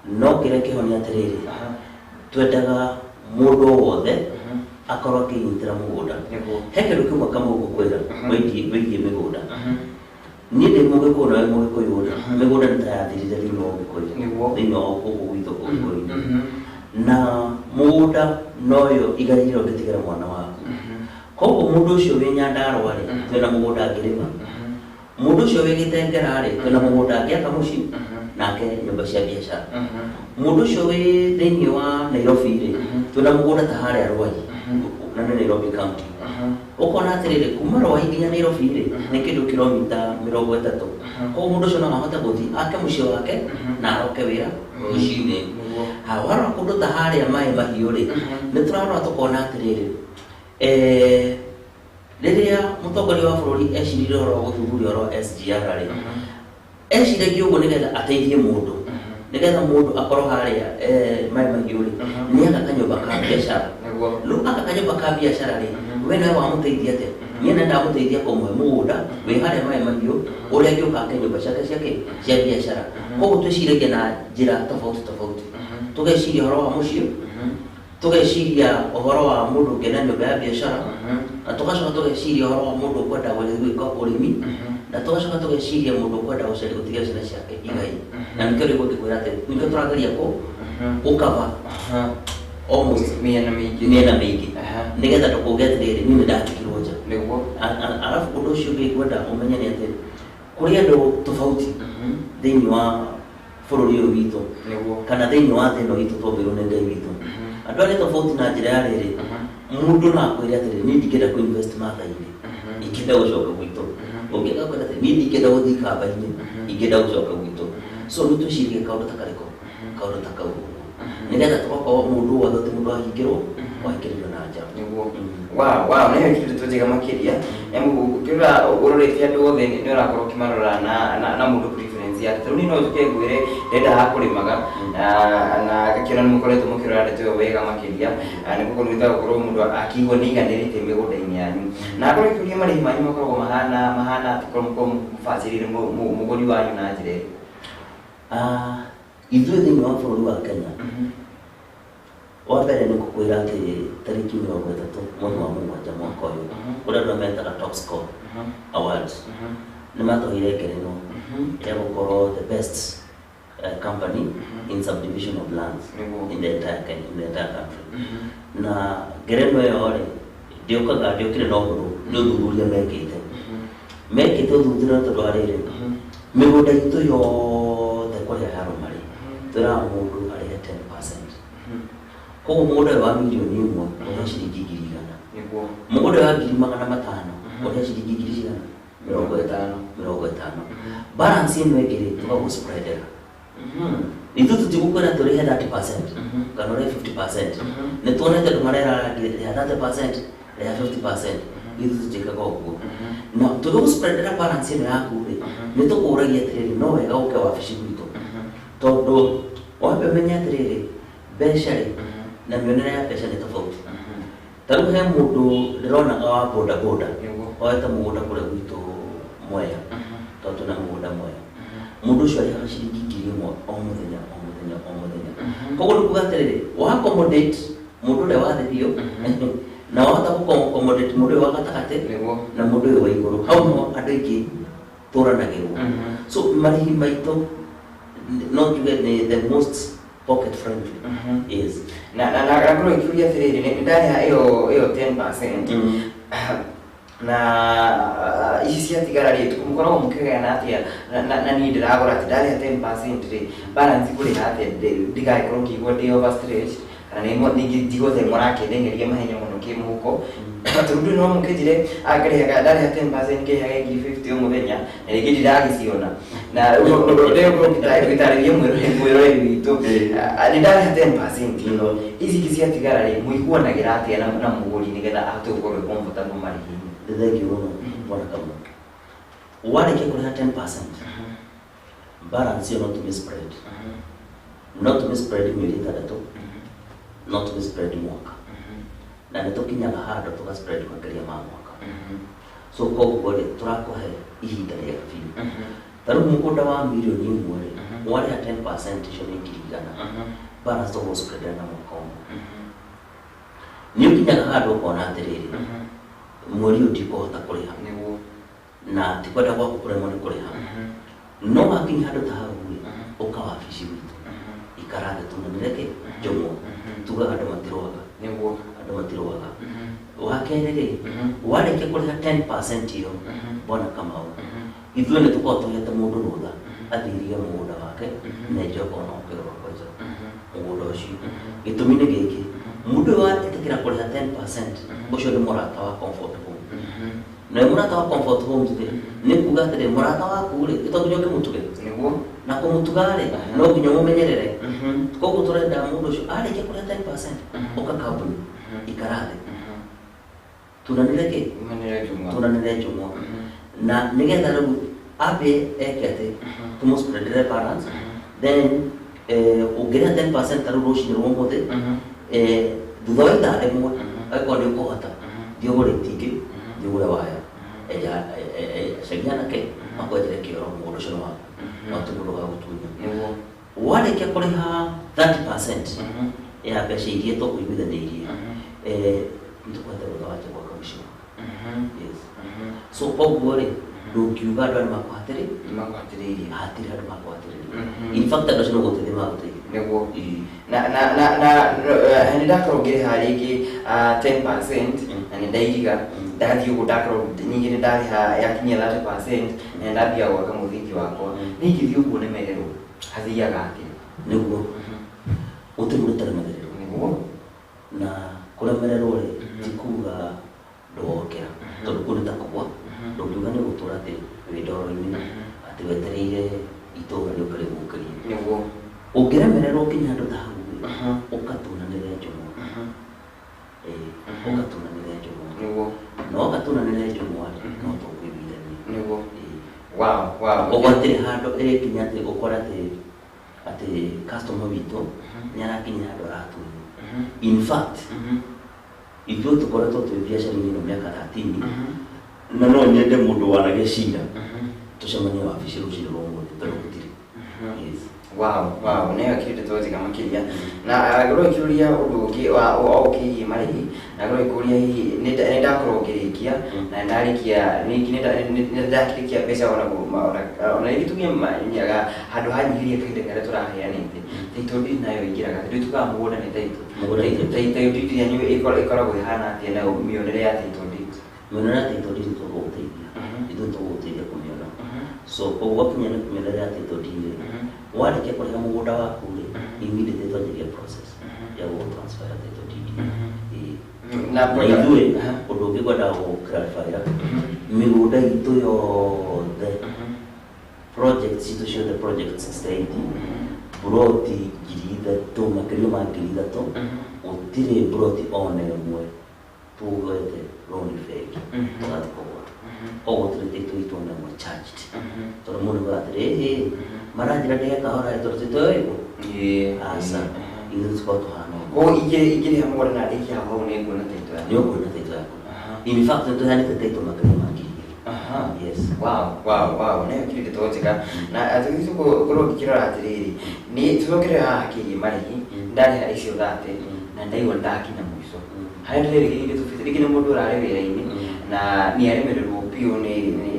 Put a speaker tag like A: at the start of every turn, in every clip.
A: No kĩrĩa kĩhonia atĩrĩrĩ, twendaga mũndũ o wothe akorwo akĩnyitĩra mũgũnda. He kĩndũ kĩmwe kamwe ngũkwĩra wĩgiĩ mĩgũnda. Niĩ ndĩ Mũgĩkũyũ nawe Mũgĩkũyũ rĩ, mĩgũnda nĩ ta yathirire thĩinĩ wa Ũgĩkũyũ, thĩinĩ wa gũkũ gwitũ Ũgĩkũyũ-inĩ. Na mũgũnda noyo igai rĩrĩa ũngĩtigĩra mwana waku. Koguo mũndũ ũcio wĩ Nyandarũa rĩ, twĩna mũgũnda angĩrĩma. Mũndũ ũcio wĩ Gĩtengera rĩ, twĩna mũgũnda angĩaka mũciĩ na ake nyũmba cia biacara. Mũndũ ũcio wĩ thĩinĩ wa Nairobi rĩ, twĩna mũgũnda ta harĩa Ruai, na nĩ Nairobi County. Ũkona atĩrĩrĩ, kuma Ruai nginya Nairobi rĩ, nĩ kĩndũ kilomita 30. Koguo mũndũ ũcio no ahote gũthiĩ ake mũciĩ wake na aroke wĩra rũcinĩ. Ha, warora kũndũ ta harĩa Maĩ Mahiũ rĩ, nĩ tũrarora tũkona atĩrĩrĩ, rĩrĩa mũtongoria wa bũrũri eciririe ũhoro wa gũthuthuria ũhoro wa SGR rĩ, eciragia ũguo nĩgetha ateithie mũndũ, nĩgetha mũndũ akorwo harĩa Maĩ Mahiũ rĩ, nĩ aka kanyũmba ka biacara. Rĩu aka kanyũmba ka biacara rĩ, we nawe wamũteithia atĩa? Niĩ nĩ ndamũteithia kũmũhe mũgũnda wĩ harĩa Maĩ Mahiũ, ũrĩa angĩũka ake nyũmba ciake ciake cia biacara. Koguo twĩciragia na njĩra tofauti tofauti. Tũgeciria ũhoro wa mũciĩ, tũgeciria ũhoro wa mũndũ ũngĩenda nyũmba ya biacara, na tũgacoka tũgeciria ũhoro wa mũndũ ũkwenda gũthiĩ gwĩka ũrĩmi, na tũgacoka tũgeciria mũndũ ũkwenda gũcaria gũtigĩra ciana ciake igai. Na nĩkĩo rĩu ngũkĩkwĩra atĩ nĩkĩo tũrageria gũkaba almost
B: mĩena mĩingĩ,
A: mĩena mĩingĩ, nĩgetha ndũkauge atĩrĩrĩ, niĩ nĩndatigirwo nja. Arabu ũndũ ũcio ũngĩ ngwenda ũmenye nĩ atĩ kũrĩ andũ tofauti thĩinĩ wa bũrũri ũyũ witũ kana thĩinĩ wa thĩ ĩno itũ twombirwo nĩ Ngai witũ. Andũ aya nĩ tofauti na njĩra ya rĩrĩ, mũndũ no akwĩre atĩrĩrĩ, niĩ ndingĩenda kũ invest Maathai-inĩ, ingĩenda gũcoka gwitũ. Ũngĩ agakwĩra atĩrĩ, niĩ ndingĩenda gũthiĩ Ikamba-inĩ, ingĩenda gũcoka gwitũ. So rĩu twĩcirie kaũndũ ta karĩkũ, kaũndũ ta kau ũguo, nĩgetha tũgakorwo mũndũ wothe ti mũndũ wahingĩrwo, wahingĩrĩrio na nja.
B: Wow, wow, nĩ ndeto njega makĩria. Ũngĩrora ũrorete andũ othe nĩ ũrakorwo ũkĩmarora na mũndũ preference yake. Tarĩu niĩ no njũke ngwĩre ndĩrenda ha kũrĩmaga na ngakĩona nĩ mũkoretwo mũkĩrora ndeto ĩyo wega makĩria, nĩ gũkorwo nĩ gũkorwo mũndũ akĩigua nĩ aiganĩrĩte mĩgũnda-inĩ yanyu. Na akorwo akĩũria marĩhi manyu makoragwo mahana atĩa, korwo mũkorwo mũbacĩrĩire mũgũri wanyu na njĩra ĩrĩkũ?
A: Ithuĩ thĩinĩ wa bũrũri wa Kenya, wa mbere nĩ ngũkwĩra atĩ tarĩki 30 mweri wa 7 mwaka ũyũ, kũrĩ andũ metaga Top Score Awards, nĩ matũheire ngerenwa ya gũkorwo the best company in subdivision of lands in the entire Kenya, in the entire country. Na ngerenwa ĩyo rĩ, ndĩũkaga ndĩũkire na ũhũthũ, nĩ ũthuthuria mekĩte. Mekĩte ũthuthuria tondũ wa rĩrĩ, mĩgũnda itũ yothe kũrĩa yarũma rĩ, twĩraga mũndũ arĩhe 10%. Koguo mũgũnda ũyũ wa 1,000,000 ũrĩhe ciringi 100,000. Mũgũnda ũyũ wa 500,000 ũrĩhe ciringi ngiri cigana? 50, 50. Balance ĩno ĩngĩ rĩ, tũgagũ spreadera. Ithuĩ tũtigũkwĩra tũrĩhe 30% kana ũrĩhe 50%. Nĩ tuonete andũ marera rĩha 30%, rĩha 50%. Ithuĩ tũtiĩkaga ũguo. Na tũgĩgũ spreadera balance ĩno yaku rĩ, nĩ tũkũragia atĩrĩrĩ, no wega ũke wabici gwitũ. Tondũ wambe ũmenye atĩrĩrĩ, mbeca rĩ, na mĩonere ya mbeca nĩ tofauti. Ta rĩu he mũndũ ndĩronaga wa boda boda, oete mũgũnda kũrĩa gwitũ Mwea, tondũ twĩna mũgũnda Mwea. Mũndũ ũcio arĩhaga ciringi 1,000 o mũthenya, o mũthenya, o mũthenya. Koguo nĩ kuga atĩrĩrĩ, wa accommodate mũndũ ũrĩa wa thĩ biũ, na wahota gũ accommodate mũndũ ũyũ wa gatagatĩ, na mũndũ ũyũ wa igũrũ. Hau nĩho andũ aingĩ tũranagĩrwo. So marĩhi maitũ no njuge nĩ the most pocket friendly. Yes.
B: Na ngorwo ngĩũria atĩrĩrĩ, nĩ ndarĩha ĩyo 10% na ici ciatigara rĩ, mũkoragwo mũkĩgayana atĩa? Na niĩ ndĩragũra atĩ ndarĩha 10% rĩ, balance ngũrĩha atĩa ndigagĩkorwo ngĩigua ndĩ overstretched, kana nĩ ningĩ njigue ta mũrakĩndengeria mahenya mũno kĩmũhuko, tondũ ndũĩ no mũkĩnjĩre ngarĩhaga ndarĩha 10% ngĩrĩhaga 50,000 o mũthenya na rĩngĩ ndiragĩciona, na ndĩgũkorwo ngĩtarĩria mwĩroreri witũ nĩ ndarĩha 10% ĩno, ici ingĩ ciatigara rĩ, mũiguanagĩra atĩa na mũgũri nĩgetha ahote gũkorwo e comfortable marĩhi-inĩ?
A: Nĩ thengiũ mũno bwana Kamau. Warĩkia kũrĩha 10%, balance ĩyo no tũmĩ spread, no tũmĩ spread mĩeri 6, no tũmĩ spread mwaka, na nĩ tũkinyaga handũ tũga spread makĩria ma mwaka. So koguo rĩ, tũrakũhe ihinda rĩega biũ. Ta rĩu mũgũnda wa mirioni 1 rĩ, warĩha 10% icio nĩ 100,000. Balance tũgũspread na mwaka ũmwe. Nĩ ũkinyaga handũ ũkona atĩrĩrĩ, mweri ũyũ ndikũhota kũrĩha, na ti kwenda gwaku kũremwo nĩ kũrĩha, no wakinya handũ ta hau rĩ, ũka wabici gwitũ, ikara thĩ, tunanĩre kĩ njũng'wa. Tugaga andũ matirũaga. Andũ matirũaga. Wa kerĩ rĩ, warĩkia kũrĩha 10% ĩyo, bwana Kamau, ithuĩ nĩ tũkoragwo tũhete mũndũ rũtha athirie mũgũnda wake na enje okorwo no kĩrora kwenja mũgũnda ũcio. Gĩtũmi nĩ gĩkĩ, mũndũ ũyũ wetĩkĩra kũrĩha 10% ũcio nĩ mũrata wa Comfort Home. Na ũyũ mũrata wa Comfort Homes rĩ, nĩ kuga atĩrĩ, mũrata waku rĩ, to nginya ũkĩmũtuge. Na kũmũtuga rĩ, no nginya ũmũmenyerere. Koguo tũrenda mũndũ ũcio arĩkia kũrĩha 10%, ũka kambuni, ikara thĩ, tunanĩre kĩ?
B: Umanĩre njũng'wa.
A: Tunanĩre njũng'wa, na nĩgetha rĩu ambe eke atĩ tũmũspreadere balance. Then ũngĩrĩha 10% ta rĩu rũcinĩ rwa ũmũthĩ, thutha wa ithaa rĩmwe, angĩkorwo nĩ ũkũhota, thiĩ ũgũre itingĩ, thiĩ ũgũre waya, enja, caria anake makwenjere kĩoro. Mũgũnda ũcio nĩ waku na ũti mũndũ wa gũtunya. Warĩkia kũrĩha 30% ya mbeca iria tũkũiguithanĩirie, nĩ tũkũhete rũtha wanjia gwaka mũciĩ waku. Yes. So koguo rĩ, ndũngiuga andũ arĩa makũhatĩrĩ
B: Nĩmakũhatĩrĩirie.
A: Hatirĩ andũ makũhatĩrĩria. In fact, andũ acio no gũteithia magũteithia.
B: Na na na na nĩ ndakorwo ngĩrĩha rĩngĩ 10% na nĩ ndairiga, ndathiĩ ũguo, ndakorwo ningĩ nĩ ndarĩha yakinyia 30% na nĩ ndambia gwaka mũthingi wakwa, nĩ ingĩthiĩ ũguo nemererwo, hathiaga atĩa?
A: Nĩguo gũtirĩ mũndũ ũtaremagĩrĩrwo. Na kũremererwo rĩ, ti kuga ndũgokĩra, tondũ kũu nĩ ta kũgwa. Ndũngiuga nĩ gũtũra atĩ wĩ ndoro-inĩ, atĩ wetereire itũra rĩũke rĩgũkĩrie. Ũngĩremererwo nginya handũ ta hau rĩ, ũkatunanĩre njũng'wa. Ũkatunanĩre njũng'wa. Na ũkatunanĩre njũng'wa rĩ, no tũkũiguithania.
B: Wow.
A: Ũguo hatirĩ handũ ĩrĩkinya atĩ ũkore atĩ customer witũ nĩ arakinya handũ aratunywo. In fact, ithuĩ tũkoretwo twĩ biacara-inĩ ĩno mĩaka 13, na no nyende mũndũ wanagia cira tũcemanie wabici rũcinĩ rwa ũmũthĩ, tondũ gũtirĩ. Yes.
B: Wow, nĩyo kĩndũ ndeto njega makĩria. Na ngorwo ngĩũria ũndũ ũngĩ wa o ũkĩgiĩ marĩhi, na ngorwo ngĩkũria hihi nĩ ndakorwo ngĩrĩkia, na ndarĩkia ningĩ nĩ ndakĩrĩkia mbeca ona rĩngĩ tuge nyaga handũ hanyihirie kahinda karĩa tũraheanĩte, title deed nayo ĩingĩraga, tondũ tugaga mũgũnda nĩ title.
A: Mũgũnda nĩ title.
B: Title deed yanyu ĩkoragwo ĩhana atĩa, nayo mĩonere ya title deed?
A: Mĩonere ya title deed tũgũgũteithia, ithuĩ tũgũgũteithia kũmĩona. So koguo gwakinya nĩ mĩonere ya title deed rĩ, warĩkia kũrĩha mũgũnda waku rĩ, immediately twanjĩria process ya gũgũ transfer title deed. Ĩĩ.
B: Na
A: Na ithuĩ ũndũ ũngĩ ngwendaga gũ-clarify-ra, mĩgũnda itũ yothe, projects citũ ciothe, projects 68, buroti 3,000, makĩria ma 3,000, gũtirĩ buroti ona ĩmwe tũgwete loan bengi tũgathiĩ kũgũra. Koguo gũtirĩ title itũ ona ĩmwe charged, tondũ mũndũ augaga atĩrĩ, ĩhĩ, maranjĩra ndĩhe kahora tondũ title ĩyo aca, ithuĩ tũkoragwo tũhana ũguo.
B: Koguo ingĩrĩha mũgũnda na ndĩkie hau nĩ nguona title
A: Nĩ ũkuona title yaku. In fact, nĩ tũheanĩte title makĩria ma 2,000. Yes.
B: Wow, nĩyo kĩndũ ndeto njega. Na tũgĩthiĩ ngorwo ngĩkĩrora atĩrĩrĩ, nĩ tũcokere haha kĩgiĩ marĩhi. Ndarĩha icio 30 na ndaigua ndakinya mũico harĩa ndĩrerĩgĩrĩire tũbĩte, rĩngĩ nĩ mũndũ ũrarĩ wĩra-inĩ na nĩ aremererwo biũ, nĩ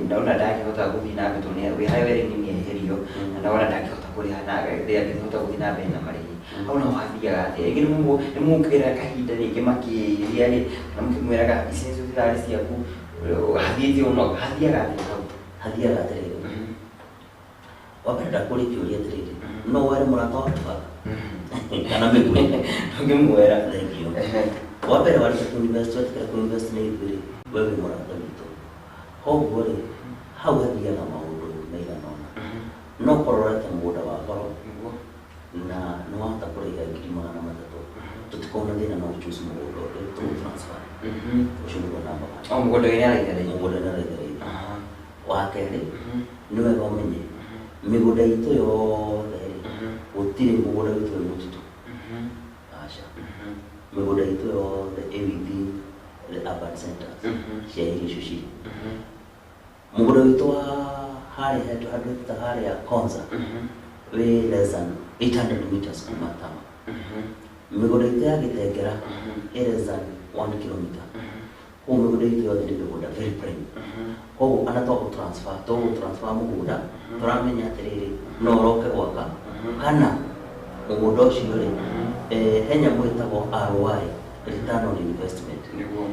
B: ndona ndangĩhota gũthiĩ na mbere, tondũ wĩ harĩa wĩra-inĩ nĩ eherio, na ndona ndangĩhota kũrĩha na ndangĩhota gũthiĩ na mbere na marĩhi, hau naho hathiaga atĩa? Rĩngĩ nĩ mũkĩgera kahinda rĩngĩ makĩria rĩ, na mũkĩmwĩraga ici nĩcio cirarĩ ciaku, hathiĩte ũno, hathiaga atĩa hau?
A: Hathiaga atĩrĩrĩ, wa mbere ndakũria kĩũria atĩrĩrĩ, no were mũrata waku baba kana mĩgũri?
B: Ndũngĩmuoera.
A: Thank you. Wa mbere, warĩkia kũ-invest, wetĩkĩra kũ-invest nĩ ithuĩ rĩ, we wĩ mũrata witũ. Koguo rĩ, hau hathiaga maũndũ maigana ũna. No korwo ũrete mũgũnda wa goro na nĩ wahota kũrĩha 300,000, tũtikorwo na thĩna, no choose mũgũnda ũngĩ tũgũ transfer. Ũcio nĩguo number one.
B: O mũgũnda wĩna raitharaithi.
A: Mũgũnda na raitharaithi. Wa kerĩ, nĩ wega ũmenye mĩgũnda itũ yothe rĩ, gũtirĩ mũgũnda witũ wĩ mũtitũ, aca. Mĩgũnda itũ yothe ĩ within the urban centers cia irio icio cirĩ. Mũgũnda witũ wa Harĩa handũ handũ ta harĩa Konza wĩ less than 800 meters kuma town. Mĩgũnda itũ ya Gĩtengera ĩ less than 1 kilometer. Koguo mĩgũnda itũ yothe nĩ mĩgũnda very prime. Koguo ana twagũ transfer, tũgũ transfer mũgũnda, tũramenya atĩrĩrĩ, no ũroke gwaka kana mũgũnda ũcio rĩ, he nyamũ ĩtagwo ROI, return on investment.
B: Nĩguo.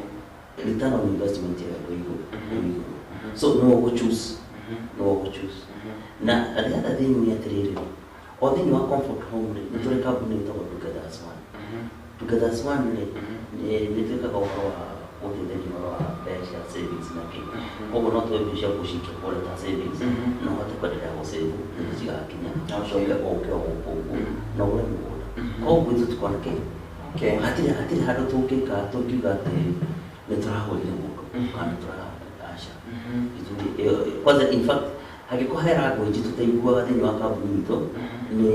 A: Return on investment ĩyo ĩ igũrũ, ĩ igũrũ. So no ũgũ choose, no ũgũ choose. Na the other thing nĩ atĩrĩrĩ, o thĩinĩ wa Comfort Home rĩ, nĩ tũrĩ kambuni ĩtagwo Together as One. Together as One rĩ, nĩ twĩkaga ũhoro wa gũteithania ũhoro wa mbeca, savings na kĩ. Koguo no tuoe mbeca gũcikia kũrĩa ta savings, na ũhote kwendelea gũsave nĩguo cigakinya, ũcoke ũke o gũkũ ũguo na ũgũre mũgũnda. Koguo ithuĩ tukona kĩ? Hatirĩ handũ tũngĩka tũngiuga atĩ nĩ tũrahũrire mũndũ kana nĩ tũra, aca. Ithuĩ kwanza, in fact, hangĩkorwo he language tũtaiguaga thĩinĩ wa kambuni itũ, nĩ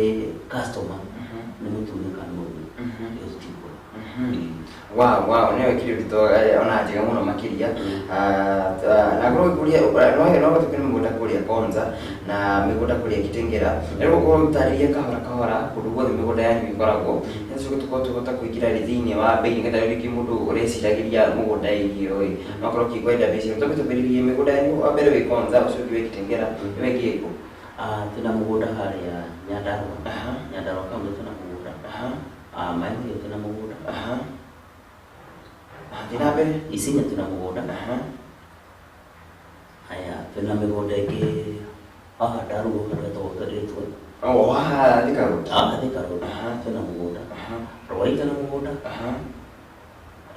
A: customer nĩ mũtumia kana nĩ mũthuri, ĩyo tũtiguaga.
B: Wow, nĩyo kĩrĩ ndito ona njega mũno makĩria. Na ngorwo ngĩkũria, no gũtuĩke nĩ mũgũnda kũrĩa Konza na mĩgũnda kũrĩa Kitengela, na rĩu ũkorwo ũtarĩrie kahora kahora kũndũ guothe mĩgũnda yanyu ĩkoragwo, nĩtũcoke tũkorwo tũhota kũingĩra rĩ thĩinĩ wa mbei, nĩgetha rĩu rĩngĩ mũndũ ũreciragĩria mũgũnda ĩyo ĩ no akorwo ũkĩkwenda mbeca. Twambe twambĩrĩrie mĩgũnda yanyu, wa mbere wĩ Konza, ũcio ũngĩ wĩ Kitengela, ĩyo ĩngĩ ĩkũ?
A: Twĩna mũgũnda harĩa Nyandarua. Nyandarua kaunti twĩna mũgũnda. Maĩ Mahiũ twĩna mũgũnda.
B: Thiĩ na mbere.
A: Isinya twĩna mũgũnda. Haya, twĩna mĩgũnda ĩngĩ haha Ndarugu, handũ hetagwo Rĩtwe.
B: Oh, haha Thika Road.
A: Haha Thika Road twĩna mũgũnda. Rwai twĩna mũgũnda.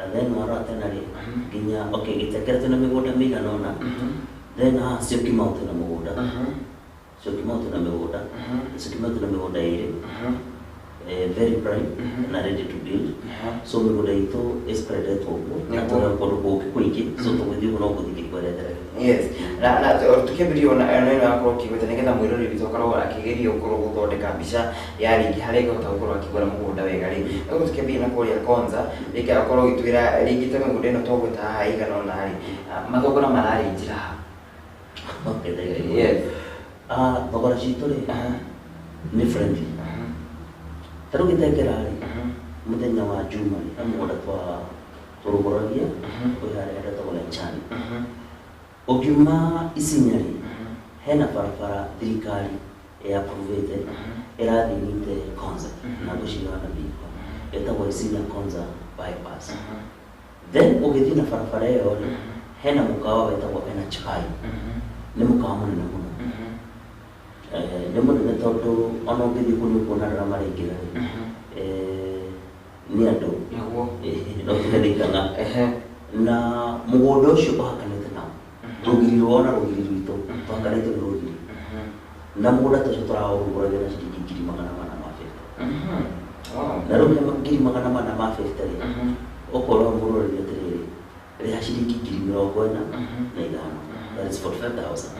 A: And then warora tena rĩ, nginya, okay, Gĩtengera twĩna mĩgũnda mĩigana ũna. Then haha Syokimau twĩna mũgũnda. Syokimau twĩna mĩgũnda. Syokimau twĩna mĩgũnda ĩrĩ, very prime na ready to build. So mĩgũnda itũ ĩspreadetwo ũguo na tũrĩ kũndũ kũngĩ kũingĩ, so tũgũthiĩ ũguo no gũthiĩ ngĩkwerethera.
B: Yes, na tukĩambĩrĩria ona ĩno yakorwo ũkĩgweta, nĩgetha mwĩroreri witũ akorwo akĩgeria gũkorwo gũthondeka mbica ya rĩngĩ harĩa ĩngĩhota gũkorwo akĩgũra mũgũnda wega rĩ, rĩu tukĩambĩrĩria na kũrĩa Konza, rĩngĩ akorwo ũgĩtwĩra rĩngĩ ta mĩgũnda ĩno twagweta haha ĩigana ũna rĩ, mathogora mararĩ njĩra ha?
A: Okay, thank you.
B: Yes.
A: Thogora citũ rĩ nĩ friendly. Ta rĩu Gĩtengera rĩ, mũthenya wa Juma rĩ, he mũgũnda twa tũrũgũragia wĩ harĩa hetagwo Lenchani. Ũngiuma Isinya rĩ, hena barabara thirikari ĩapprove ĩrathiĩ nyite Konza na ngwĩciria wanamĩigua, ĩtagwo Isinya Konza bypass. Then ũgĩthiĩ na barabara ĩyo rĩ, hena mũkawa wĩtagwo Energy Pie. Nĩ mũkawa mũnene mũno. Nĩ mũnene tondũ ona ũngĩthiĩ kũu nĩ ũkuona andũ arĩa maraingĩra rĩ, nĩ andũ. No tuge nĩ ikang'a. Na mũgũnda ũcio ũhakanĩte nao rũgiri rwao na rũgiri rwitũ, tũhakanĩte nĩ rũgiri. Na mũgũnda ta ũcio tũraũrugũragia na ciringi 450,000. Na rĩu he 450,000 rĩ, ũkorwo mũroreri atĩrĩrĩ, rĩha ciringi 45,000, that is 45,000.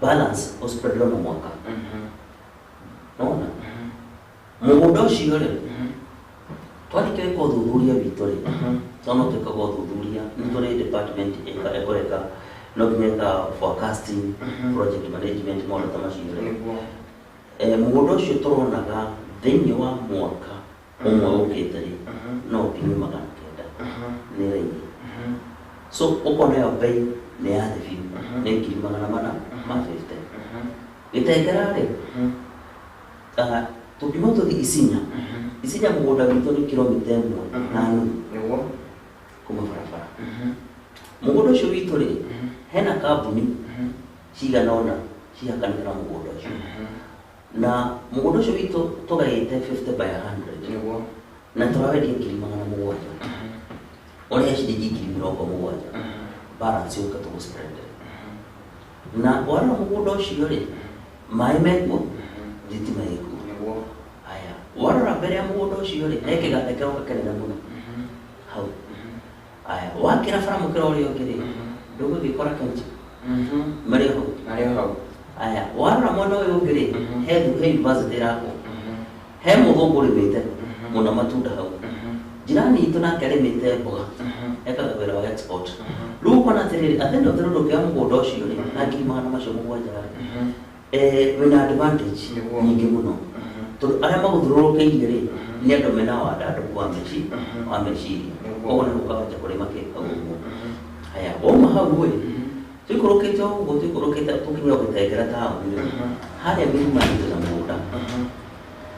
A: Balance ũspreadwo na mwaka. Nona mũgũnda ũcio rĩ, twarĩkia gwĩka ũthuthuria witũ rĩ, tondũ no twĩkaga ũthuthuria, nĩ tũrĩ department ĩka ĩkũreka no nginya ĩka forecasting, project management, maũndũ ta macio rĩ. Mũgũnda ũcio tũronaga thĩinĩ wa mwaka ũmwe ũkĩte rĩ, no ũkinye 900 nĩ raini. So ũkona ĩyo bei nĩ ya thĩ biũ, nĩ 450,000. Gĩtengera rĩ, tũngiuma tũthiĩ Isinya, Isinya mũgũnda witũ nĩ kilomita 1.5 kuma barabara. Mũgũnda ũcio witũ rĩ, hena kambuni cigana ũna cihakanĩte na mũgũnda ũcio. Na mũgũnda ũcio witũ tũgaĩte 50 by 100 na tũrawendia 700,000. Ũrĩhe ciringi 70,000, balance yũke tũgũ spread. Na warora mũgũnda ũcio rĩ, maĩ mekuo, thitima ĩkuo. Haya, warora mbere ya mũgũnda ũcio rĩ, he kĩganda kĩroka kĩnene mũno hau. Haya, wakĩra bara mũkĩra ũrĩa ũngĩ rĩ, ndũgũgĩkora Kenchi marĩ o hau.
B: Marĩ o hau.
A: Haya, warora mwena ũyũ ũngĩ rĩ, he university ĩrakwo, he mũthũngũ ũrĩmĩte mũno matunda hau. Jirani itũ nake arĩmĩte mboga, ekaga wĩra wa export. Rĩu ũkona atĩrĩrĩ, at the end of the road ũkĩoya mũgũnda ũcio rĩ na 700,000 rĩ, wĩna advantage nyingĩ mũno, tondũ arĩa magũthiũrũrũkĩirie rĩ nĩ andũ mena wandandũku wa meciria. Koguo nĩ gũkawanja kũrĩma kĩ hau ũguo. Haya, wauma hau ĩ, tũikũrũkĩte ũguo, tũikũrũkĩte tũkinya Gĩtengera taũni rĩ, harĩa Milimani twĩna mũgũnda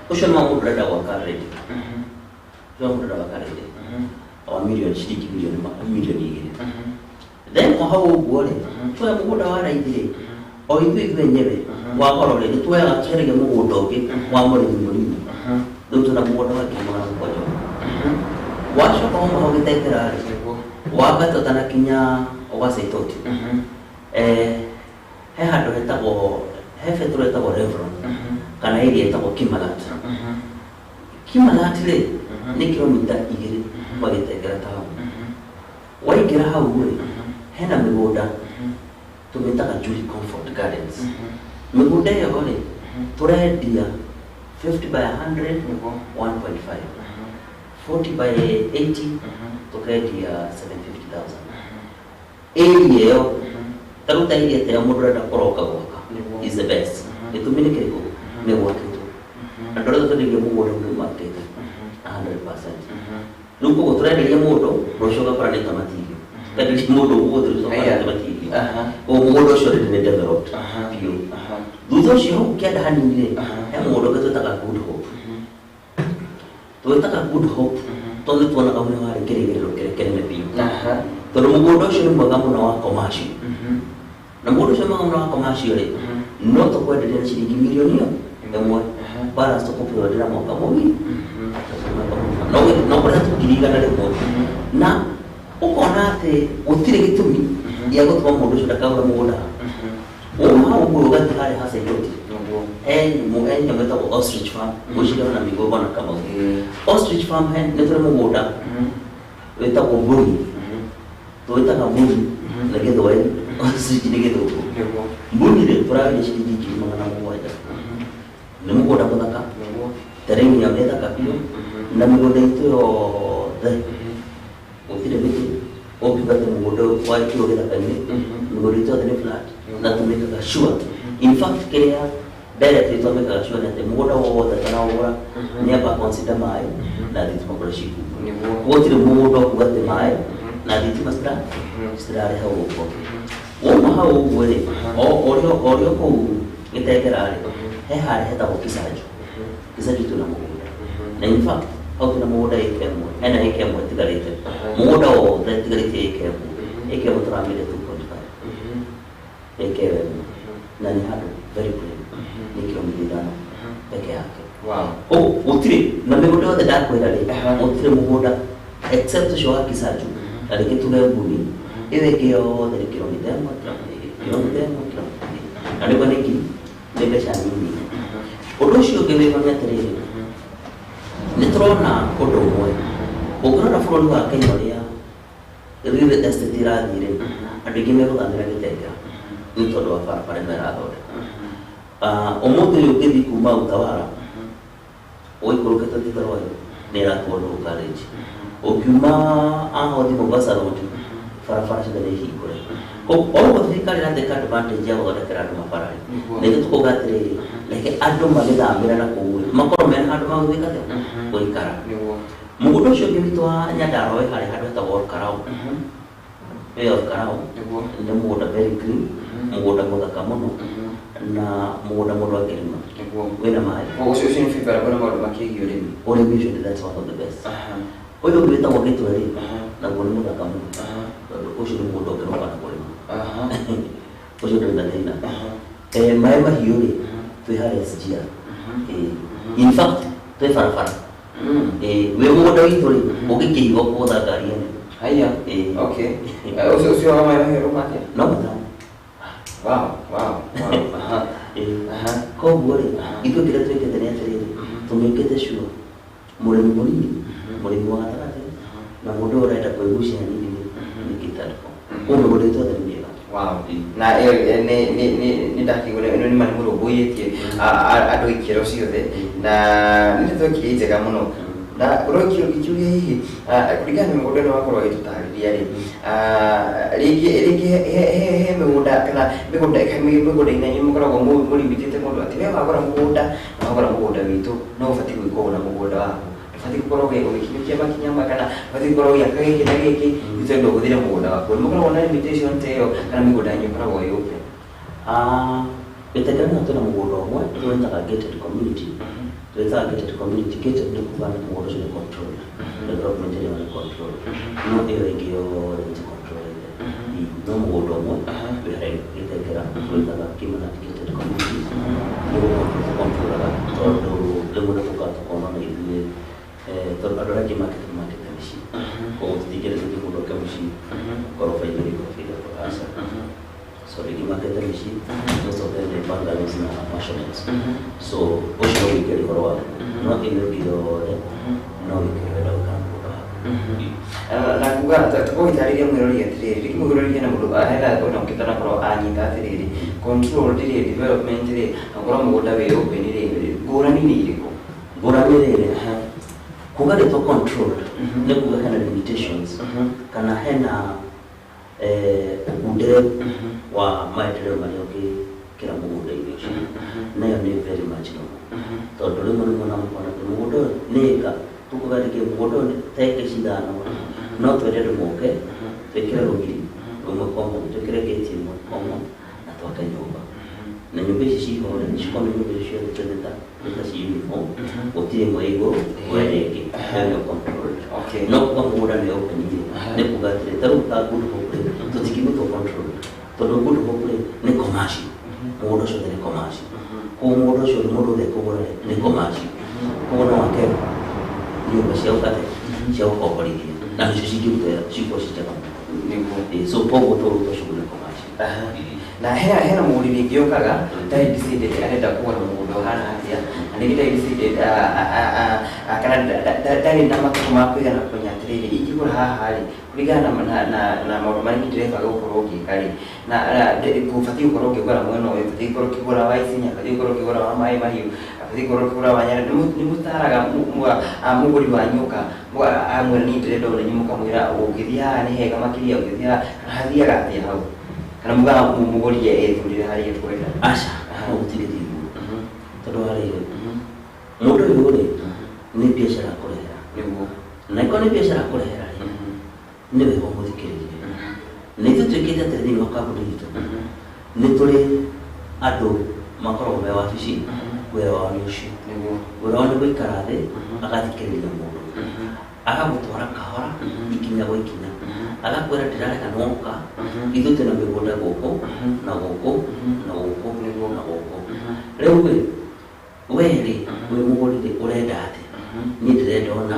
A: ũcio. Nĩ wa mũndũ ũrenda gwaka ready, ũcio wa mũndũ ũrenda gwaka ready wa milioni, ciringi 2 milioni. Then o hau ũguo rĩ, tuoya mũgũnda wa raithi rĩ, o ithuĩ enyewe wa goro rĩ, nĩ tuoyaga tũcaragia mũgũnda ũngĩ wa mũrĩmi mũnini. Rĩu twĩna mũgũnda wa 700,000. Wacoka wauma hau Gĩtengera rĩ, wambata ũtanakinya gwa Saitoti, he handũ hetagwo, he betũrũ ĩtagwo Revlon kana area ĩtagwo Kimalat. Kimalat rĩ nĩ kilomita 2 kuma Gĩtengera taũni. Waingĩra hau rĩ, hena mĩgũnda tũmĩtaga Julie Comfort Gardens. Mĩgũnda ĩyo rĩ, tũrendia 50 by 100 1.5, 40 by 80 tũkendia 750,000. Area ĩyo, ta rĩu ta area ta ĩyo mũndũ ũrenda kũroka gwaka is the best. Gĩtũmi nĩ kĩrĩkũ? Nĩ gwakĩtwo. Andũ arĩa tũrenderia mũgũnda nĩ makĩte 100%. Rĩu koguo tũrenderia mũndũ rũciũ ũgakora nĩ tamatigio, tũrenderia mũndũ ũmũthĩ, rũciũ ũgakora nĩ tamatigio. Koguo mũgũnda ũcio already nĩ developed biũ. Thutha ũcio hau kĩanda hanini rĩ, he mũgũnda ũngĩ twĩtaga Good Hope. Twĩtaga Good Hope tondũ nĩ tuonaga nĩ warĩ kĩrĩgĩrĩro kĩrĩa kĩnene biũ, tondũ mũgũnda ũcio nĩ mwega mũno wa commercial, na mũgũnda ũcio mwega mũno wa commercial rĩ, no tũkwenderia na ciringi 1 mirioni 1, balance tũkũpreordera mwaka mũgima. No no kũrĩa tu 100,000, na ũkona atĩ gũtirĩ gĩtũmi gĩa gũtũma mũndũ ũcio ndakagũre mũgũnda. Wauma hau ũguo ũgathiĩ harĩa ha Saitoti, he nyamũ ĩtagwo ostrich farm, gwĩciria ona Migogo na Kamau. Ostrich farm he nĩ tũrĩ mũgũnda wĩtagwo Mbũri, twĩtaga Mbũri na Gĩthweri, ostrich nĩ Gĩthũngũ. Mbũri rĩ, tũrarendia ciringi 700,000. Nĩ mũgũnda mũthaka, terrain yao nĩ thaka biũ, na mĩgũnda itũ yothe gũtirĩ mĩtĩ ũngiuga atĩ mũgũnda ũyũ wakirwo gĩthaka-inĩ. Mĩgũnda itũ yothe nĩ flat na tũmĩkaga sure. In fact, kĩrĩa directly twamĩkaga sure nĩ atĩ mũgũnda wothe tũraũgũra nĩ amba consider maĩ na thitima kũrĩa cikuma. Gũtirĩ mũgũnda ũkuga atĩ maĩ na thitima citirarĩ hau ũguo. Wauma hau ũguo rĩ, o ũrĩa kũu Gĩtengera rĩ, he harĩa hetagwo Kisanju. Kisanju twĩna mũgũnda, na in fact hau twĩna mũgũnda ĩka 1, hena ĩka 1 ĩtigarĩte. Mũgũnda wothe ĩtigarĩte ĩka 1. Ĩka 1 tũramĩendia 2.5, ĩka ĩyo 1, na nĩ handũ very plain, nĩ kilomita 5 peke yake. Koguo gũtirĩ na mĩgũnda yothe ndakwĩra rĩ, gũtirĩ mũgũnda except ũcio wa Kisanju na rĩngĩ tuge Nguni. Ĩyo ĩngĩ yothe nĩ kilomita 1, kilomita 2, kilomita 1, kilomita 2, na nĩguo nĩ ngiri, nĩ mbeca nini. Ũndũ ũcio ũngĩ wĩho nĩ atĩrĩrĩ, nĩ tũrona ũndũ ũmwe. Ũngĩrora bũrũri wa Kenya ũrĩa real estate ĩrathiĩ rĩ, andũ aingĩ megũthamĩra Gĩtengera nĩ tondũ wa barabara ĩno ĩrathondekwo. Ũmũthĩ ũyũ ũngĩthiĩ kuma Utawala ũikũrũkĩte Thika Road nĩ ĩratuo Ndũgũ College, ũkiuma Ahothi Mombasa Road, barabara ciothe nĩ hingũre. Koguo o ũguo thirikari ĩratake advantage ya gũthondekera andũ mabara rĩ, na ithuĩ tũkauga atĩrĩrĩ, reke andũ magĩthamĩra na kũu rĩ, makorwo mena handũ ma gũgĩka atĩa, gũikara. Mũgũnda ũcio ũngĩ witũ wa Nyandarua wĩ harĩa handũ hetagwo Olkarau, wĩ Olkarau. Nĩ mũgũnda very green, mũgũnda mũthaka mũno, na mũgũnda mũndũ angĩrĩma, wĩna maĩ.
B: Ũcio ũcio nĩ favorable na maũndũ makĩgiĩ ũrĩmi.
A: Ũrĩmi ũcio nĩ, that's one of the best. Ũyũ ũngĩ wĩtagwo Gĩtweri, naguo nĩ mũthaka mũno, tondũ ũcio nĩ mũgũnda ũngĩroka na kũrĩma, ũcio ndũrĩ na thĩna. Maĩ mahiũ rĩ, twĩ harĩa SGR. In fact twĩ barabara. Wĩ mũgũnda witũ rĩ, ũngĩkĩigua kũgũtha ngari ĩno.
B: Haya.
A: Ĩĩ.
B: Okay. Ũcio ũcio wa maĩ mahiũ rũma atĩa?
A: No matano.
B: Wow.
A: Ĩĩ. Koguo rĩ, ithuĩ kĩrĩa twĩkĩte nĩ atĩrĩrĩ, tũmĩkĩte sure mũrĩmi mũnini, mũrĩmi wa gatagatĩ, na mũndũ ũyũ ũrenda kwĩgucia hanini rĩ, nĩ kĩtarĩko. Koguo mĩgũnda itũ yothe nĩ mĩega.
B: Na ĩyo nĩ ndakĩigua ĩno nĩ ma nĩ mũrũmbũyĩtie andũ ikĩro ciothe, na nĩ ndeto ĩkĩrĩ njega mũno. Na ngorwo ngĩkĩũria hihi kũringana na mĩgũnda ĩno wakorwo ũgĩtũtarĩria rĩ, rĩngĩ rĩngĩ he mĩgũnda kana mĩgũnda mĩgũnda-inĩ yanyu mũkoragwo mũlimitĩte mũndũ atĩ we wagũra mũgũnda na wagũra mũgũnda witũ no ũbatiĩ gwĩka ũũ na mũgũnda waku, ndũbatiĩ gũkorwo ũgĩkinyũkia makinya ma kana ũbatiĩ gũkorwo ũgĩaka gĩkĩ na gĩkĩ, itondũ ũhũthĩre mũgũnda waku. Nĩ mũkoragwo na limitation ta ĩyo kana mĩgũnda yanyu ĩkoragwo ĩ open?
A: Gĩtengera twĩna mũgũnda ũmwe twĩtaga gated community. Twĩtaga gated community. Gated nĩ kuga nĩ mũgũnda ũcio nĩ controlled, development ĩrĩa nĩ controlled, no ĩyo ĩngĩ yothe ti controlled. No mũgũnda ũmwe wĩ harĩa Gĩtengera twĩtaga Kimanat gated community nĩ gũcontrolaga, tondũ rĩmwe nĩ tũkaga tũkona na ithuĩ tondũ andũ arĩa angĩ makĩte makĩte mĩciĩ, koguo tũtingĩenda tũthiĩ mũndũ ake mũciĩ ngoroba igĩrĩ, ngoroba ithatũ, aca. So rĩngĩ makĩte mĩciĩ, most of them nĩ bungalows na mansionettes, so ũcio no wĩingĩre ũhoro waku, no ĩno ĩngĩ yothe no wĩke ũrĩa ũrenda gwĩka na mũgũnda waku.
B: Na kuga tũgũgĩtarĩria mwĩrori atĩrĩrĩ, rĩngĩ mwĩrori hena mũndũ hena ona ũkĩtanakorwo anyita atĩrĩrĩ, control rĩ, development rĩ, na gũkorwo mũgũnda wĩ open rĩ, ngũrani nĩ irĩkũ?
A: Ngũrani rĩrĩ, kuga rĩtwa controlled nĩ kuga hena limitations kana hena ũkunderu wa maendeleo marĩa ũngĩkĩra mũgũnda-inĩ ũcio, nayo nĩ very much normal, tondũ rĩmwe nĩ muona mũkona atĩ mũgũnda ũyũ nĩ ĩka tukuga rĩngĩ mũgũnda ũyũ nĩ ta ĩka ici ithano, no twende andũ moke twĩkĩre rũgiri rũmwe common, twĩkĩre gate ĩmwe common na twake nyũmba, na nyũmba ici ciho rĩ, cikorwo nĩ nyũmba icio ciothe twĩta twĩta ci uniform, gũtirĩ ĩmwe ĩ igũrũ kwa ĩrĩa ĩngĩ. Ĩyo nĩyo controlled. No kuga mũgũnda nĩ open rĩ, nĩ kuga atĩrĩ, ta rĩu ta Good Hope rĩ, tũtingĩgwĩtwo controlled tondũ Good Hope rĩ nĩ commercial, mũgũnda ũcio othe nĩ commercial. Koguo mũgũnda ũcio mũndũ ũrĩa ekũgũra rĩ nĩ commercial, koguo no ake nyũmba cia gũkate cia gũkomborithia na nĩcio cingĩruta cikorwo ci njega mũno. So koguo tũrũta ũcio nĩ commercial.
B: Na hena mũgũri rĩngĩ ũkaga ndarĩ decided arenda kũgũra mũgũnda ũhana atĩa, na rĩngĩ ndarĩ decided kana ndarĩ na matukũ ma kũigana kũmenya atĩrĩrĩ, ingĩgũra haha rĩ, kũringana na maũndũ marĩa niĩ ndĩrebanga gũkorwo ngĩka rĩ, na ngũbatiĩ gũkorwo ngĩgũra mwena ũyũ, batiĩ gũkorwo ngĩgũra wa Isinya, batiĩ gũkorwo ngĩgũra wa Maĩ Mahiũ, batiĩ gũkorwo ngĩgũra wa Nyarĩ. Nĩ mũtaraga mũgũri wanyu ũka amwĩra niĩ ndĩrenda ũũ, na inyuĩ mũkamwĩra ũngĩthiĩ haha nĩ hega makĩria ũngĩthiĩ haha, kana hathiaga atĩa hau, kana mugaga mũgũri ethurĩre harĩa ekwenda?
A: Aca, no gũtingĩthiĩ ũguo, tondũ wa rĩrĩ, mũndũ ũyũ rĩ nĩ biacara akũrehera, na ĩkorwo nĩ biacara akũrehera rĩ, nĩ wega ũmũthikĩrĩrie. Na ithuĩ twĩkĩte atĩrĩ, thĩinĩ wa kambuni itũ nĩ tũrĩ andũ makoragwo me wabici, wĩra wao nĩ ũcio, wĩra wao nĩ gũikara thĩ agathikĩrĩria mũndũ, agagũtwara kahora ikinya gwa ikinya, agakwĩra ndĩrarega nwoka, ithuĩ twĩna mĩgũnda gũkũ na gũkũ na gũkũ na gũkũ, rĩu rĩ we rĩ wĩ mũgũri rĩ ũrenda atĩa? Niĩ ndĩrenda ũna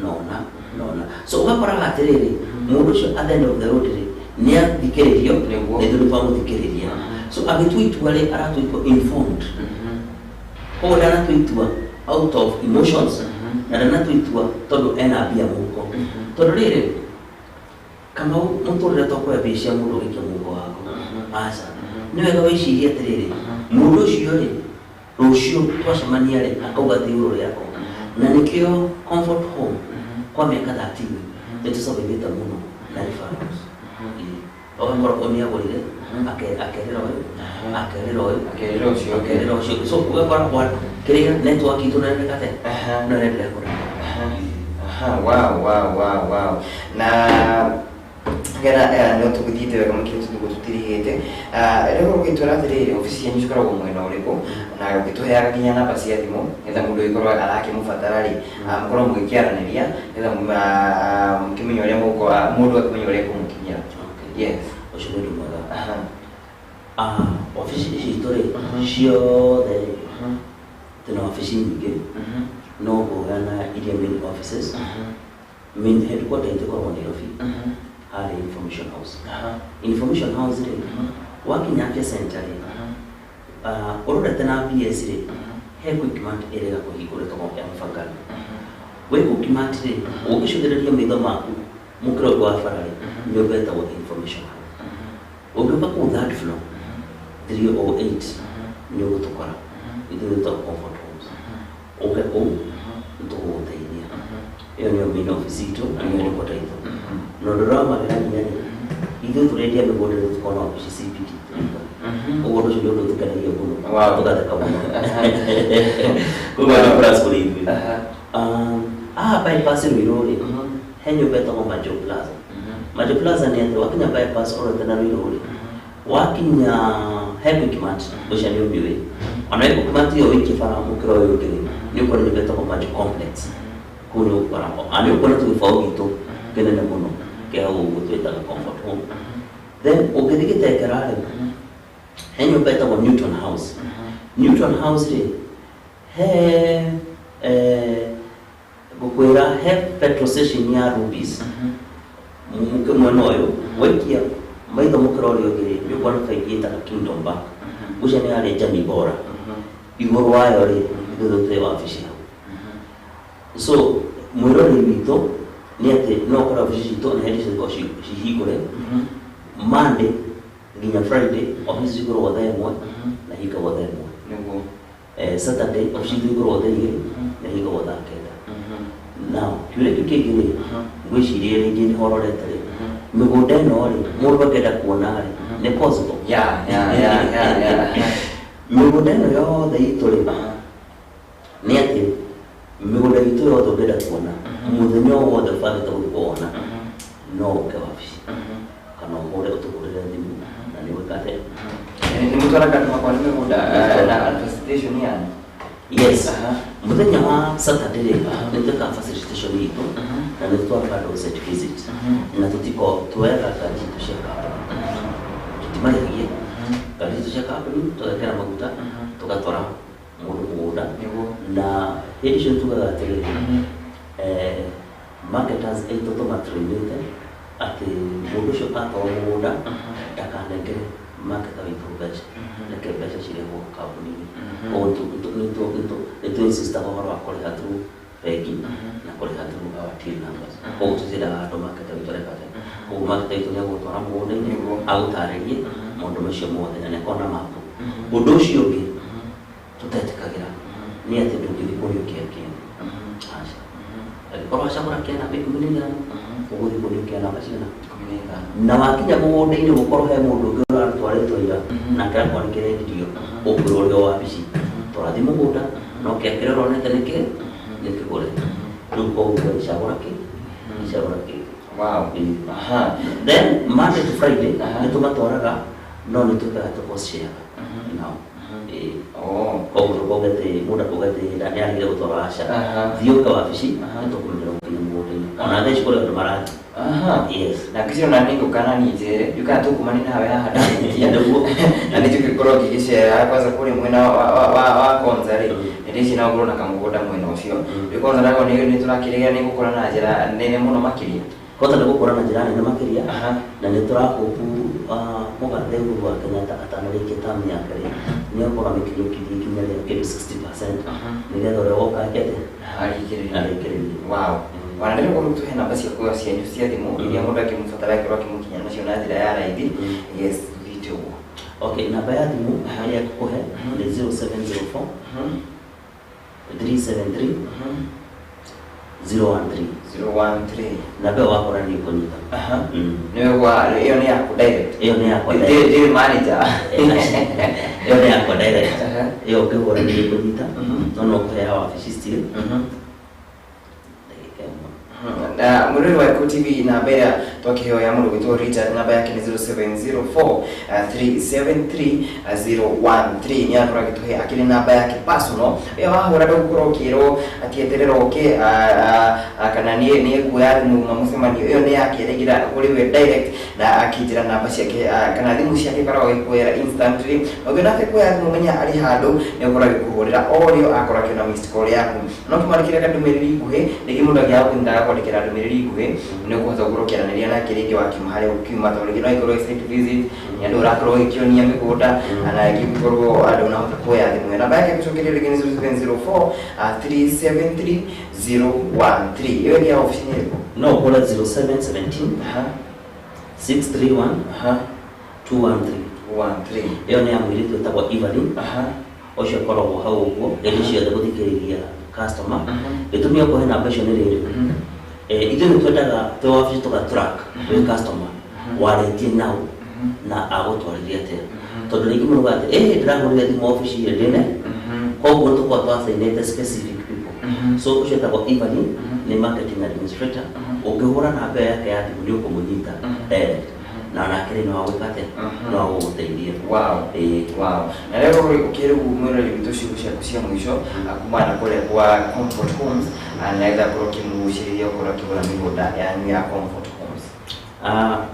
A: na ũna na ũna. So ũgakoraga atĩrĩrĩ, mũndũ ũcio at the end of the road rĩ nĩ athikĩrĩrio, na ithuĩ nĩ twamũthikĩrĩria. So agĩtua itua rĩ, aratua itua informed, koguo ndanatua itua out of emotions na ndanatua itua tondũ ena mbia mũhuko, tondũ rĩrĩ Kamau, mũtũrĩre to kuoya mbia cia mũndũ ũgĩikia mũhuko waku, aca. Nĩ wega wĩcirie atĩrĩrĩ, mũndũ ũcio rĩ, rũciũ twacemania rĩ, akauga atĩ igũrũ rĩakwa. Na nĩkĩo Comfort Home kwa mĩaka 13 nĩ tũcabithĩte mũno na referrals. Ũgakora ũyũ nĩ agũrire, akerĩra ũyũ, akerĩra ũyũ,
B: akerĩra ũcio ũngĩ.
A: Akerĩra ũcio. So ũgakora kĩrĩa network itũ no ĩreka atĩa? No ĩrendelea kũrema.
B: Aha, wow. Na getha no tũgĩthiĩte wega makĩria tũthiĩ tũtirihĩte. Rĩu ũgĩtwĩra atĩrĩrĩ, obici cianyu cikoragwo mwena ũrĩkũ, na ũgĩtũheaga nginya namba cia thimũ getha mũndũ ũgĩkorwo arakĩmũbatara rĩ, mũkorwo mũgĩkĩaranĩria getha mũkĩmenye ũrĩa mũgũkorwo mũndũ akĩmenya ũrĩa ekũmũkinyĩra.
A: Okay.
B: Yes.
A: Ũcio nĩ ũndũ mwega. Obici ici itũ rĩ ciothe rĩ, twĩna obici nyingĩ, no ngũheana iria main offices. Main headquarter itũ ĩkoragwo Nairobi, harĩa Information House. Information House rĩ, wakinya Afya Center rĩ, ũrorete na PS rĩ, he Quickmart ĩrĩga kũhingũra ĩtagwo ya Mfangano. Wĩ Quickmart rĩ, ũngĩcũthĩrĩria maitho maku mũkĩra ũngĩ wa bara rĩ, nyũmba ĩtagwo Information House. Ũngĩũka kũu third floor 308 nĩ ũgũtũkora. Ithuĩ twĩtagwo Comfort Homes. Ũke kũu nĩ tũgũgũteithia. Ĩyo nĩyo main office itũ na nĩyo headquarter itũ. Na ũndũ ũrĩa wa magegania rĩ, ithuĩ tũrendia mĩgũnda rĩ, tũkorwo na wabici CBD Thika. Ũguo ũndũ ũcio nĩ ũndũ ũtũkenagia mũno, tũgatheka mũno. Koguo nĩ plus kũrĩ ithuĩ. Haha bypass Ruiru rĩ, he nyũmba ĩtagwo Majo Plaza. Majo Plaza nĩ atĩ wakinya bypass ũrorete na Ruiru rĩ, wakinya he Quickmart, ũcio nĩ ũmĩũĩ. Ona he Quickmart ĩyo wĩikie bara mũkĩra ũyũ ũngĩ rĩ, nĩ ũkuona nyũmba ĩtagwo Majo Complex. Kũu nĩ ũgũkora ho. Na nĩ ũkuona tũgĩbaũ gitũ kĩnene mũno kĩa hau ũguo twĩtaga Comfort Home. Then ũngĩthiĩ Gĩtengera rĩ, he nyũmba ĩtagwo Newton House. Newton House rĩ, he ngũkwĩra he petrol station ya Rubis mwena ũyũ, waikia maitho mũkĩra ũrĩa ũngĩ rĩ, nĩ ũkuona bengi ĩtaga Kingdom Bank. Ũcio nĩ yarĩ Jamii Bora. Igũrũ wayo rĩ, ithuĩ twĩ wabici hau. So mwĩroreri witũ nĩ atĩ no ũkore wabici citũ na hĩndĩ cikoragwo cihingũre Monday nginya Friday, wabici cikoragwo thaa 1 na hingagwo thaa 1. Saturday wabici citũ ikoragwo thaa 2 na hingagwo thaa 9. Now kĩũria kĩu kĩngĩ rĩ, ngwĩciria rĩngĩ nĩ hororete rĩ, mĩgũnda ĩno rĩ, mũndũ angĩenda kuona rĩ, nĩ possible?
B: Yeah.
A: Mĩgũnda ĩno yothe itũ rĩ, nĩ atĩ mĩgũnda itũ yothe ũngĩenda kuona, mũthenya o wothe ũbangĩte gũthiĩ kuona, no ũke wabici kana ũhũre ũtũhũrĩre thimũ na nĩ gwĩka atĩa.
B: Nĩ mũtwaraga andũ makona mĩgũnda na facilitation yani?
A: Yes. Mũthenya wa Saturday rĩ, nĩ twĩkaga facilitation itũ na nĩ tũtwaraga andũ site visit, na tũtiko tuoyaga ngari citũ cia kambuni, tũtimarĩhagia, ngari citũ cia kambuni tũgekĩra maguta, tũgatwara mũndũ mũgũnda. Na hĩndĩ icio tugaga atĩrĩrĩ, marketers aitũ tũmatrainĩte atĩ mũndũ ũcio atwarwo mũgũnda ndakanengere marketer witũ mbeca, reke mbeca cirehwo kambuni-inĩ. Koguo nĩ tũ insistaga ũhoro wa kũrĩha through bengi na kũrĩha through our till numbers. Koguo tũtiendaga andũ marketer witũ areka atĩa. Koguo marketer witũ nĩ agũtwara mũgũnda-inĩ, agũtarĩrie maũndũ macio mothe na nĩ akorwo na mapu. Ũndũ ũcio ũngĩ tũtetĩkagĩra nĩ atĩ ndũngĩthiĩ kũrĩa ũkĩa kĩene. Aca, angĩkorwo wacagũra kĩa namba 15, ũgũthiĩ kũrĩa kĩa namba cigana?
B: 15.
A: Na wakinya mũgũnda-inĩ gũkorwo he mũndũ ũngĩ ũratwarĩtwo ira nake akorwo nĩ kĩrendirio, ũkwĩrwo ũrĩ o wabici tũrathiĩ mũgũnda no kĩa kĩrĩa ũronete nĩkĩ nĩ kĩgũre. Rĩu koguo gĩcagũra kĩ gĩcagũra kĩ. Then Monday to Friday nĩ tũmatwaraga, no nĩ twĩkaga tũ share nao. Koguo ndũkauge atĩ mũndũ akauga atĩ nĩ arigire gũtwara, aca. Thiĩ ũke wabici, nĩ tũkũmenyera gũkinya mũgũnda-inĩ. Ona thaa ici kũrĩ andũ marathiĩ. Yes.
B: Na ngĩciria ona nĩ ngũka na niĩ njere njukaga tũkumani nawe haha ndarĩkia. Na nĩ njũkĩkorwo ngĩgĩcera kwanza kũrĩa mwena wa Konza rĩ, nĩ ndĩci no ngorwo na kamũgũnda mwena ũcio. Rĩu Konza nako nĩ tũrakĩrĩga nĩ gũkũra na njĩra nene mũno makĩria.
A: Kwanza nĩ gũkũra na njĩra nene makĩria, na nĩ tũrahopu mũgathe Uhuru wa Kenyatta atanarĩkia term yake rĩ, nĩ akorwo amĩkinyũkithie ikinya rĩa kĩndũ 60%, nĩgetha ũrĩa woka eke atĩa?
B: Arĩkĩrĩrie.
A: Arĩkĩrĩrie.
B: Wana ndĩrenda gũkorwo tũhe namba ciaku cianyu cia thimũ iria mũndũ angĩmũbatara angĩkorwo akĩmũkinya nacio na njĩra ya raithi. Yes, thiĩte ũguo.
A: Okay, namba ya thimũ ĩrĩa ngũkũhe nĩ 0704 373 013.
B: 013.
A: Namba ĩyo wakora nĩ ũkũnyita.
B: Nĩwe gwa ĩyo nĩ yaku direct?
A: Ĩyo nĩ yakwa.
B: Ndĩ manager.
A: Ĩyo nĩ yakwa direct. Ĩyo ũngĩhũra nĩ ũkũnyita, no no kũheaga wabici still ndagĩka 1.
B: Na mwĩrori wa Eco TV, namba ĩrĩa twakĩheo ya mũndũ gwĩtwo Richard, namba yake nĩ 0704 373 013. Nĩ akorwo agĩtũhe akĩrĩ namba yake personal. Ĩyo wahũra ndũgũkorwo ũkĩrwo atĩ eterera ũke kana nĩ ekuoya thimũ ma mũcemanio. Ĩyo nĩ yake, ĩraingĩra kũrĩ we direct na akĩnjĩra namba ciake kana thimũ ciake ikoragwo agĩkuoera instantly. Ũngĩona atekuoya thimũ, menya arĩ handũ, nĩ ũkorwo agĩkũhũrĩra o rĩo akorwo akĩona missed call yaku. No kĩmwandĩkĩre kandũmĩrĩri nguhĩ rĩngĩ, mũndũ angĩaga kũnyita agakwandĩkĩra ndũmĩrĩri nguhĩ, nĩ ũkũhota gũkorwo ũkĩaranĩria nake rĩngĩ wakiuma harĩa ũkiuma, tondũ rĩngĩ no ĩkorwo ĩ site visit, nĩ andũ ũrakorwo ũgĩkĩonia mĩgũnda, na rĩngĩ gũkorwo andũ unahota kuoya thimũ ĩyo. Namba yake gũcokeria rĩngĩ nĩ 0704 373 013. Ĩyo ĩngĩ ya obici nĩ ĩrĩkũ?
A: No ũhũre 0717 631 213.
B: 13.
A: Ĩyo nĩ ya mũirĩtu wĩtagwo Evelyn. Ũcio akoragwo hau ũguo hĩndĩ ciothe gũthikĩrĩria Customer gĩtũmi gĩa kũhe namba icio nĩ rĩrĩ, ithuĩ nĩ twendaga twĩ wabici tũga track wĩ customer warĩtie nau na agũtwarithia atĩa, tondũ rĩngĩ mũndũ atĩ ndĩrahũrire thimũ obici ĩrĩ ndĩne, koguo tũkorwo twasainĩte specific people. So ũcio etagwo Evelyn, nĩ marketing administrator. Ũngĩhũra namba ĩyo yake ya thimũ nĩ ũkũmũnyita direct na onake rĩ no agwĩka atĩa, no agũgũteithia. Ĩĩ.
B: Wow. Na rĩu ũkĩrĩ mwĩrori witũ, ciugo ciaku cia mũico kumana na kũrĩa kwa Comfort Homes, na getha korwo ũkĩmũgucĩrĩria ũkorwo akĩgũra mĩgũnda yanyu ya Comfort Homes.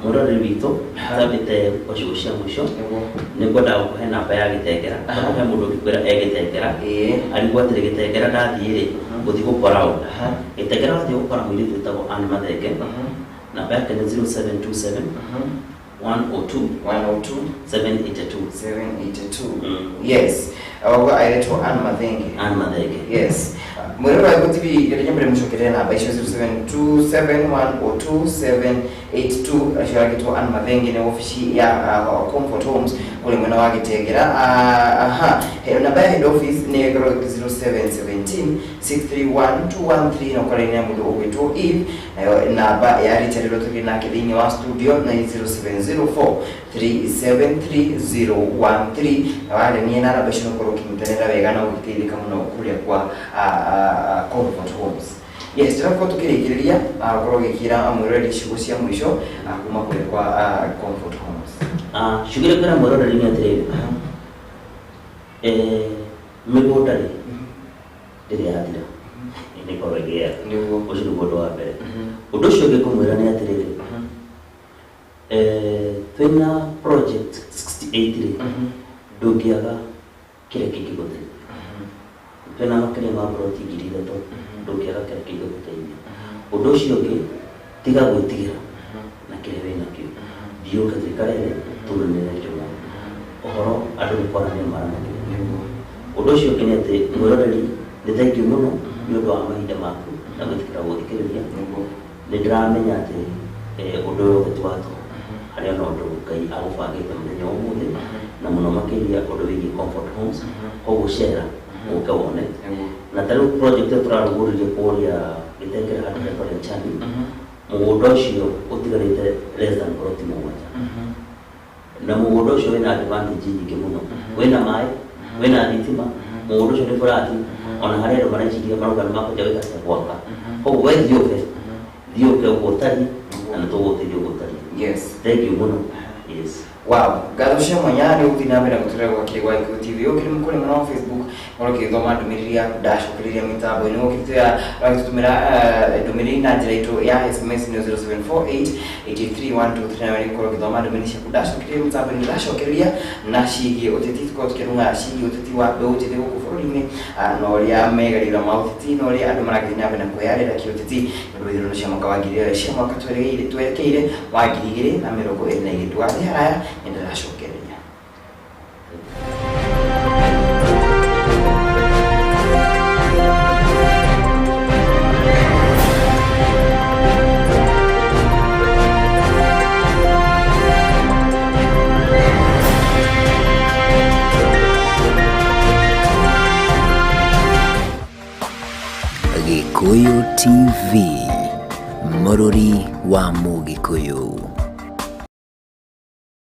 A: Mwĩroreri witũ, tambĩte kwa ciugo cia mũico, nĩ ngwendaga gũkũhe namba ya Gĩtengera, tondũ he mũndũ ũngĩkwĩra e Gĩtengera, arigwo atĩrĩ, Gĩtengera ndathiĩ rĩ, ngũthiĩ gũkora ũ? Gĩtengera wathiĩ gũkora mũirĩtu wĩtagwo Ann Mathenge. Namba yake nĩ 0727 102
B: 102
A: 782.
B: 782. Yes, oguo aĩretwo Ann Mathenge.
A: Ann Mathenge.
B: Yes, mwĩrĩ wa Gĩkũyũ TV, reke mbere mũcokerere namba icio, 0727102782. Acio agĩtwo Ann Mathenge, nĩ obici ya Comfort Homes kũrĩ mwena wa Gĩtengera. Aha, namba ya head office nĩ ĩkoragwo 0717 631 213, na ũkwarania na mũndũ ũgwĩtwo Eve. Nayo namba ya Richard ĩrĩa tũkĩrĩ nake thĩinĩ wa studio na 0704 373013, na warania na namba icio ũkorwo ũkĩnyitanĩra wega na ũgĩteithĩka mũno kũrĩa kwa Comfort Homes. Yes, tũrakorwo tũkĩrĩkĩrĩria, ũkorwo ũgĩkĩra mwĩroreri ciugo cia mũico kuma kũrĩa kwa Comfort Homes.
A: Ciugo iria kwĩra mwĩroreri nĩ atĩrĩrĩ, mĩgũnda rĩ ndĩrĩ yathira, nĩ ĩkorwo ĩgĩaga. Ũcio nĩguo ũndũ wa mbere. Ũndũ ũcio ũngĩ ngũmwĩra nĩ atĩrĩrĩ, twĩna project 68 rĩ, ndũngĩaga kĩrĩa kĩngĩgũteithia. Twĩna makĩria ma ploti 3000, ndũngĩaga kĩrĩa kĩngĩgũteithia. Ũndũ ũcio ũngĩ, tiga gwĩtigĩra na kĩrĩa wĩnakĩo, thiĩ ũke tũikare thĩ tũnanĩre njũng'wa ũhoro, andũ nĩ kwaranĩria maranagĩria. Ũndũ ũcio ũngĩ nĩ atĩ mwĩroreri, nĩ thengiũ mũno nĩ ũndũ wa mahinda maku na gwĩtĩkĩra gũthikĩrĩria. Nĩ ndĩramenya atĩ ũndũ ũyũ wothe ti wa tũhũ, harĩ ona ũndũ Ngai agũbangĩte mũthenya wa ũmũthĩ, na mũno makĩria ũndũ wĩgiĩ Comfort Homes. Koguo cera ũke wone, na ta rĩu project ĩyo tũrarugũririe kũrĩa Gĩtengera handũ hetagwo Lenchani, mũgũnda ũcio ũtigarĩte less than ploti mũgwanja, na mũgũnda ũcio wĩna advantage nyingĩ mũno, wĩna maĩ, wĩna thitima, mũgũnda ũcio nĩ flat, ona harĩa andũ mareciria marauga nĩ makũnja gwĩka atĩa, gwaka. Koguo we thiĩ ũke, thiĩ ũke ũguo ũtariĩ, na nĩ tũgũgũteithia ũguo ũtariĩ. Thank you mũno, yes.
B: Wow, ngatho cia mwanya nĩ gũthiĩ na mbere na gũtũrera gwakĩrĩ gwa Gĩkũyũ TV. Ũkĩrĩ kũrĩ mwena wa Facebook, ũkorwo ũkĩthoma ndũmĩrĩri yaku ndacokereria mĩtambo-inĩ, ũkĩtwĩra ũgĩtũtũmĩra ndũmĩrĩri na njĩra itũ ya SMS nĩ 0748 83123, nawe nĩ ũkorwo ũgĩthoma ndũmĩrĩri ciaku ndacokereria mĩtambo-inĩ, ndacokereria na ciĩgiĩ ũteti, tũkorwo tũkĩrũnga ciĩgiĩ ũteti wa mbeũ njĩthĩ gũkũ bũrũri-inĩ, na ũrĩa megarĩra ma ũteti na ũrĩa andũ marathiĩ na mbere na kwĩyarĩra kĩũteti nĩ ũndũ wa ithurano cia mwaka wa ngiri cia mwaka twerekeire wa 2022. Ndũgathiĩ haraya, nĩ ndĩracokereria.
C: Gĩkũyũ TV, mũrũri wa Mũgĩkũyũ.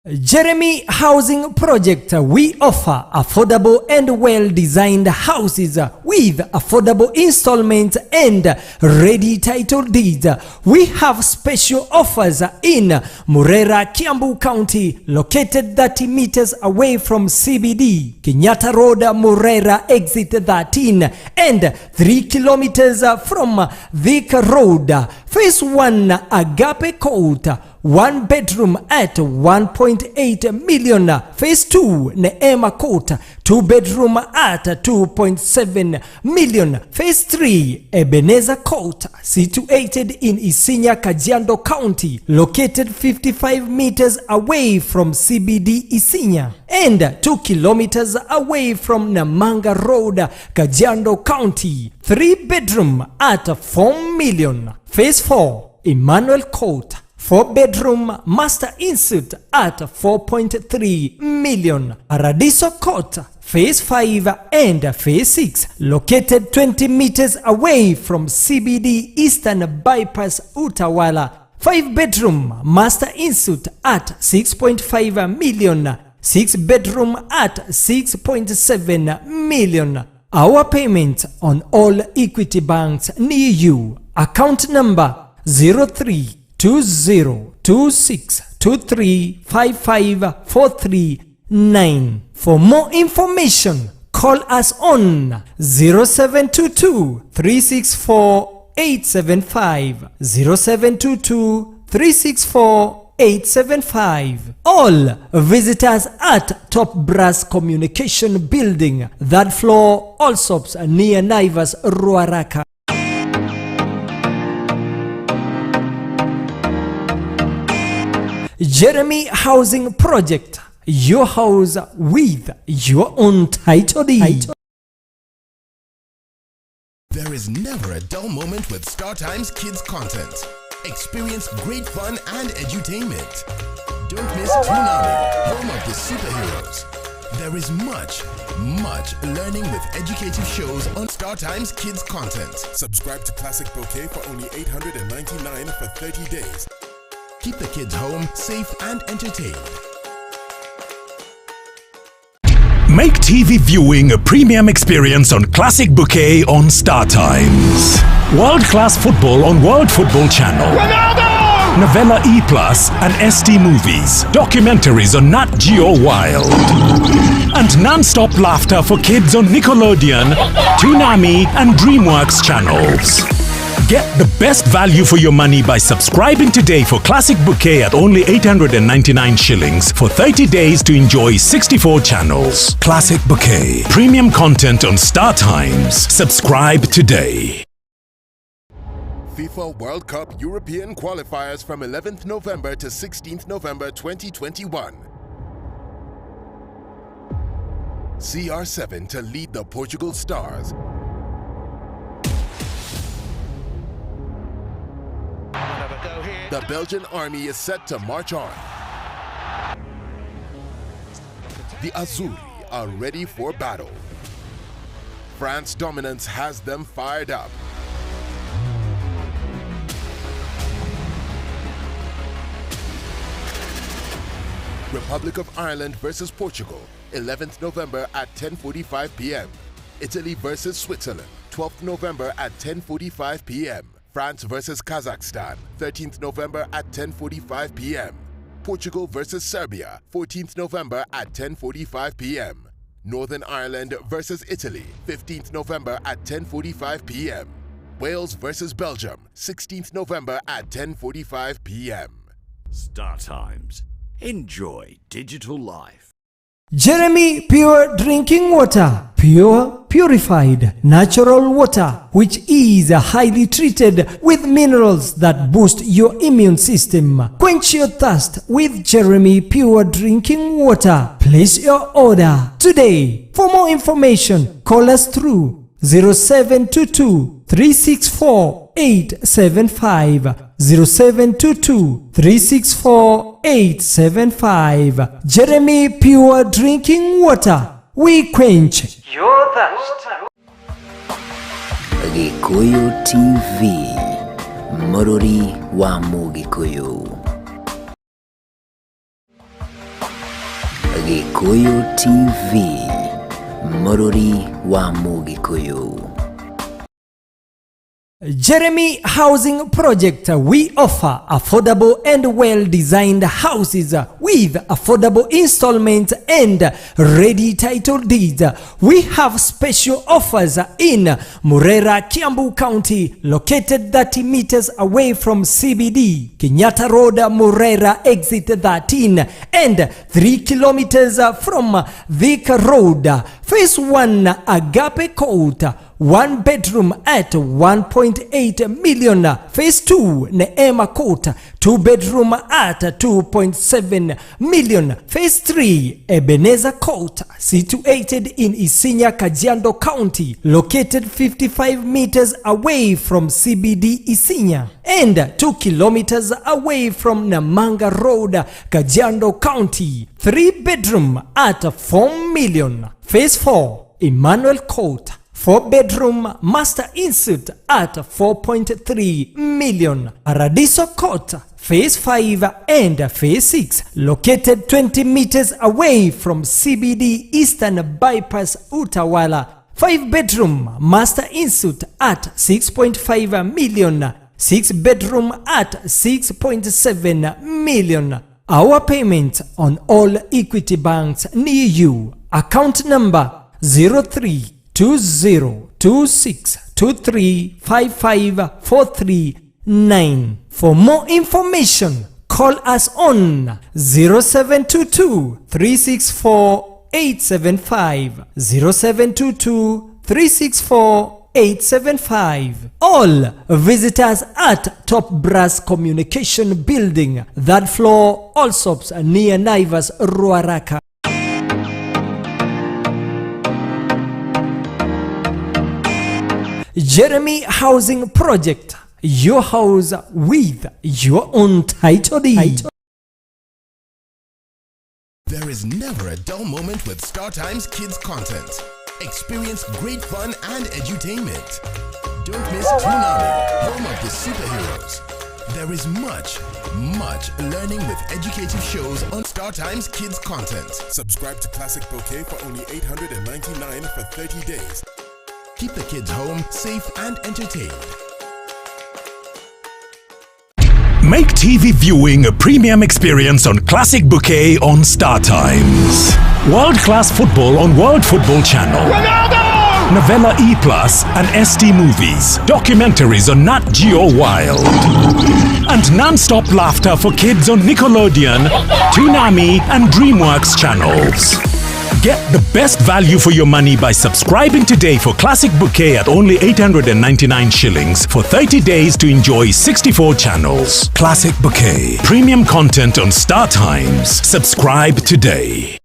D: Jeremy Housing Project. We offer affordable and well-designed houses with affordable installments and ready title deeds. We have special offers in Murera, Kiambu County, located 30 meters away from CBD, Kenyatta Road, Murera, exit 13, and 3 kilometers from Thika Road. Phase 1, Agape Court, one bedroom at 1.8 million. Phase 2, Neema Court, two bedroom at 2.7 million. Phase 3, Ebenezer Court, situated in Isinya, Kajiado County, located 55 meters away from CBD Isinya and 2 kilometers away from Namanga Road, Kajiado County. 3 bedroom at 4 million. Phase 4, Emmanuel Court, 4 bedroom master ensuite at 4.3 million. Paradiso Court, Phase 5 and Phase 6, located 20 meters away from CBD Eastern Bypass Utawala. 5 bedroom master ensuite at 6.5 million, 6 bedroom at 6.7 million. Our payment on all Equity banks near you. Account number 032026235543 9. For more information, call us on 0722 364 875, 0722 364 875. All visitors at Top Brass Communication Building, third floor, Allsops near Naivas, Ruaraka. Jeremy Housing Project, your house with your own title deed.
E: There is never a dull moment with StarTimes Kids content. Experience great fun and edutainment. Don't miss Toonami, home of the superheroes. There is much, much learning with educative shows on StarTimes Kids content.
F: Subscribe to Classic Bouquet for only 899 for 30 days.
E: Keep the kids home, safe and entertained.
G: Make TV viewing a premium experience on Classic Bouquet on StarTimes. World-class football on World Football Channel. Ronaldo! Novella E Plus and ST Movies. Documentaries on Nat Geo Wild. And non-stop laughter for kids on Nickelodeon, Toonami and DreamWorks channels. Get the best value for your money by subscribing today for Classic Bouquet at only 899 shillings for 30 days to enjoy 64 channels. Classic Bouquet. Premium content on StarTimes. Subscribe today.
F: FIFA World Cup European qualifiers from 11th November to 16th November 2021. CR7 to lead the Portugal Stars. The Belgian army is set to march on. The Azzurri are ready for battle. France dominance has them fired up. Republic of Ireland versus Portugal, 11th November at 10:45 p.m. Italy versus Switzerland, 12th November at 10:45 p.m. France versus Kazakhstan, 13th November at 10:45 p.m. Portugal versus Serbia, 14th November at 10:45 p.m. Northern Ireland versus Italy, 15th November at 10:45 p.m. Wales versus Belgium, 16th November at 10:45 p.m.
H: StarTimes. Enjoy digital life.
D: Jeremy Pure Drinking Water, pure, purified, natural water, which is highly treated with minerals that boost your immune system. Quench your thirst with Jeremy Pure Drinking Water. Place your order today. For more information, call us through 0722 364 875, 0722 364 875. Jeremy Pure Drinking Water. We quench your thirst.
C: Gikuyu TV, Mũrũri wa Mũgĩkũyũ. Gikuyu TV, Mũrũri wa Mũgĩkũyũ.
D: Jeremy Housing Project, we offer affordable and well-designed houses with affordable installments and ready title deeds. We have special offers in Murera, Kiambu County, located 30 meters away from CBD, Kenyatta Road, Murera, exit 13, and 3 kilometers from Thika Road. Phase 1, Agape Court, 1 bedroom at 1.8 million. Phase 2, Neema Court, 2 bedroom at 2.7 million. Phase 3, Ebenezer Court, situated in Isinya, Kajiado County, located 55 meters away from CBD Isinya and 2 kilometers away from Namanga Road, Kajiado County. 3 bedroom at 4 million. Phase 4, Emmanuel Court, 4 bedroom master ensuite at 4.3 million. Paradiso Court, Phase 5 and Phase 6, located 20 meters away from CBD Eastern Bypass Utawala. 5 bedroom master ensuite at 6.5 million. 6 bedroom at 6.7 million. Our payment on all Equity banks near you. Account number 032026235543. For more information, call us on 0722 364 875, 0722 364 875. All visitors at Top Brass Communication Building, third floor, Allsops, near Naivas, Ruaraka. Jeremy Housing Project, your house with your own title deed.
E: There is never a dull moment with Star Times Kids content. Experience great fun and edutainment. Don't miss Toonami, home of the superheroes. There is much, much learning with educative shows on Star Times Kids content. Subscribe to Classic Bouquet for only 899 for 30 days. Keep the kids home, safe and entertained.
G: Make TV viewing a premium experience on Classic Bouquet on Star Times. World class football on World Football Channel. Ronaldo! Novella E Plus and ST Movies. Documentaries on Nat Geo Wild. And non-stop laughter for kids on Nickelodeon, Toonami, and DreamWorks channels. Get the best value for your money by subscribing today for Classic Bouquet at only 899 shillings for 30 days to enjoy 64 channels. Classic Bouquet. Premium content on Star Times. Subscribe today.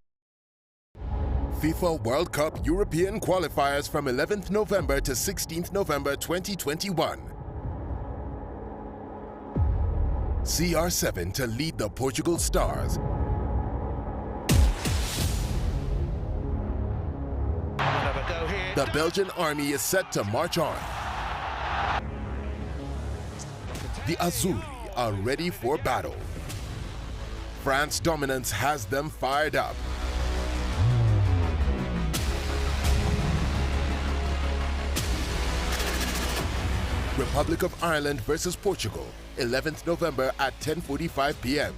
E: FIFA World Cup European qualifiers from 11th November to 16th November 2021. CR7 to lead the Portugal Stars. The Belgian army is set to march on. The Azzurri are ready for battle. France dominance has them fired up. Republic of Ireland versus Portugal, 11th November at 10:45 p.m.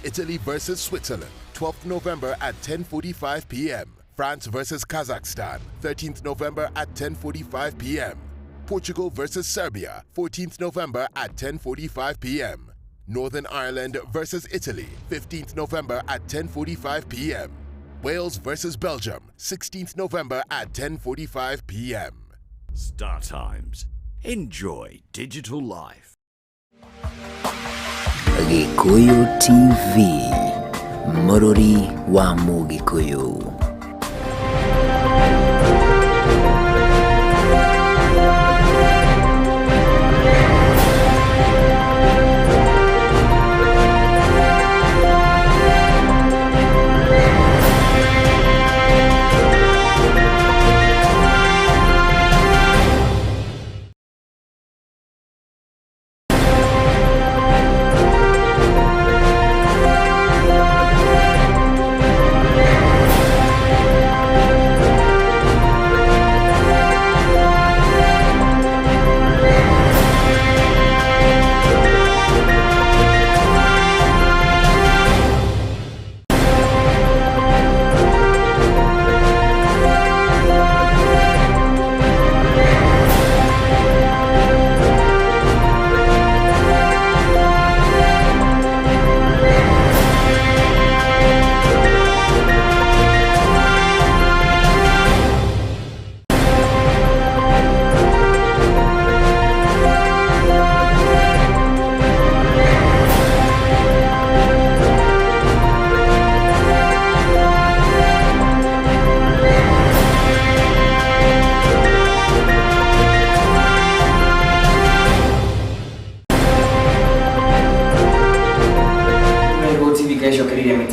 E: Italy versus Switzerland, 12th November at 10:45 p.m. France versus Kazakhstan, 13th November at 10:45 p.m. Portugal versus Serbia, 14th November at 10:45 p.m. Northern Ireland versus Italy, 15th November at 10:45 p.m. Wales versus Belgium, 16th November at 10:45 p.m.
H: Star Times. Enjoy digital life.
C: Gikuyu TV, Mũrũri wa Mũgĩkũyũ.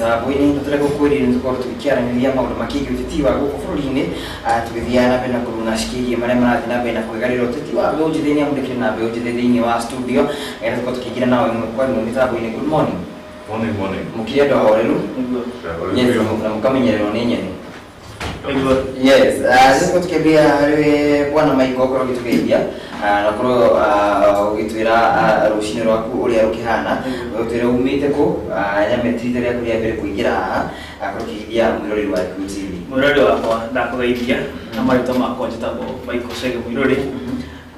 B: Mĩtambo-inĩ na tũrĩa gũkwĩrire nĩ tũkorwo tũgĩkĩaranĩria maũndũ makĩgiĩ ũteti wa gũkũ bũrũri-inĩ, tũgĩthiaga na mbere na kũrung'a cikĩgiĩ marĩa marathiĩ na mbere na kwĩgarĩra ũteti wa mbeũ njĩthĩ nĩ amu ndĩkĩrĩ na mbeũ njĩthĩ thĩinĩ wa studio nĩgetha tũkorwo tũkĩingĩra nao ĩmwe kwa ĩmwe mĩtambo-inĩ. Good morning.
I: Morning, morning.
B: Mũkĩrĩ andũ ahoreru? Yes, na mũkamenyererwo nĩ nyeni. Yes, nĩguo tũkĩambia harĩ bwana Michael, ũkorwo ũgĩtũgeithia na ũkorwo ũgĩtwĩra rũcinĩ rwaku ũrĩa rũkĩhana, ũtwĩre umĩte kũ, nyame ti rita rĩaku rĩa mbere kũingĩra haha, akorwo ũkĩgeithia mwĩroreri wa Gĩkũyũ TV.
J: Mwĩroreri wakwa, ndakũgeithia na marĩtwa makwa, njĩtagwo Michael Chege Mwirũri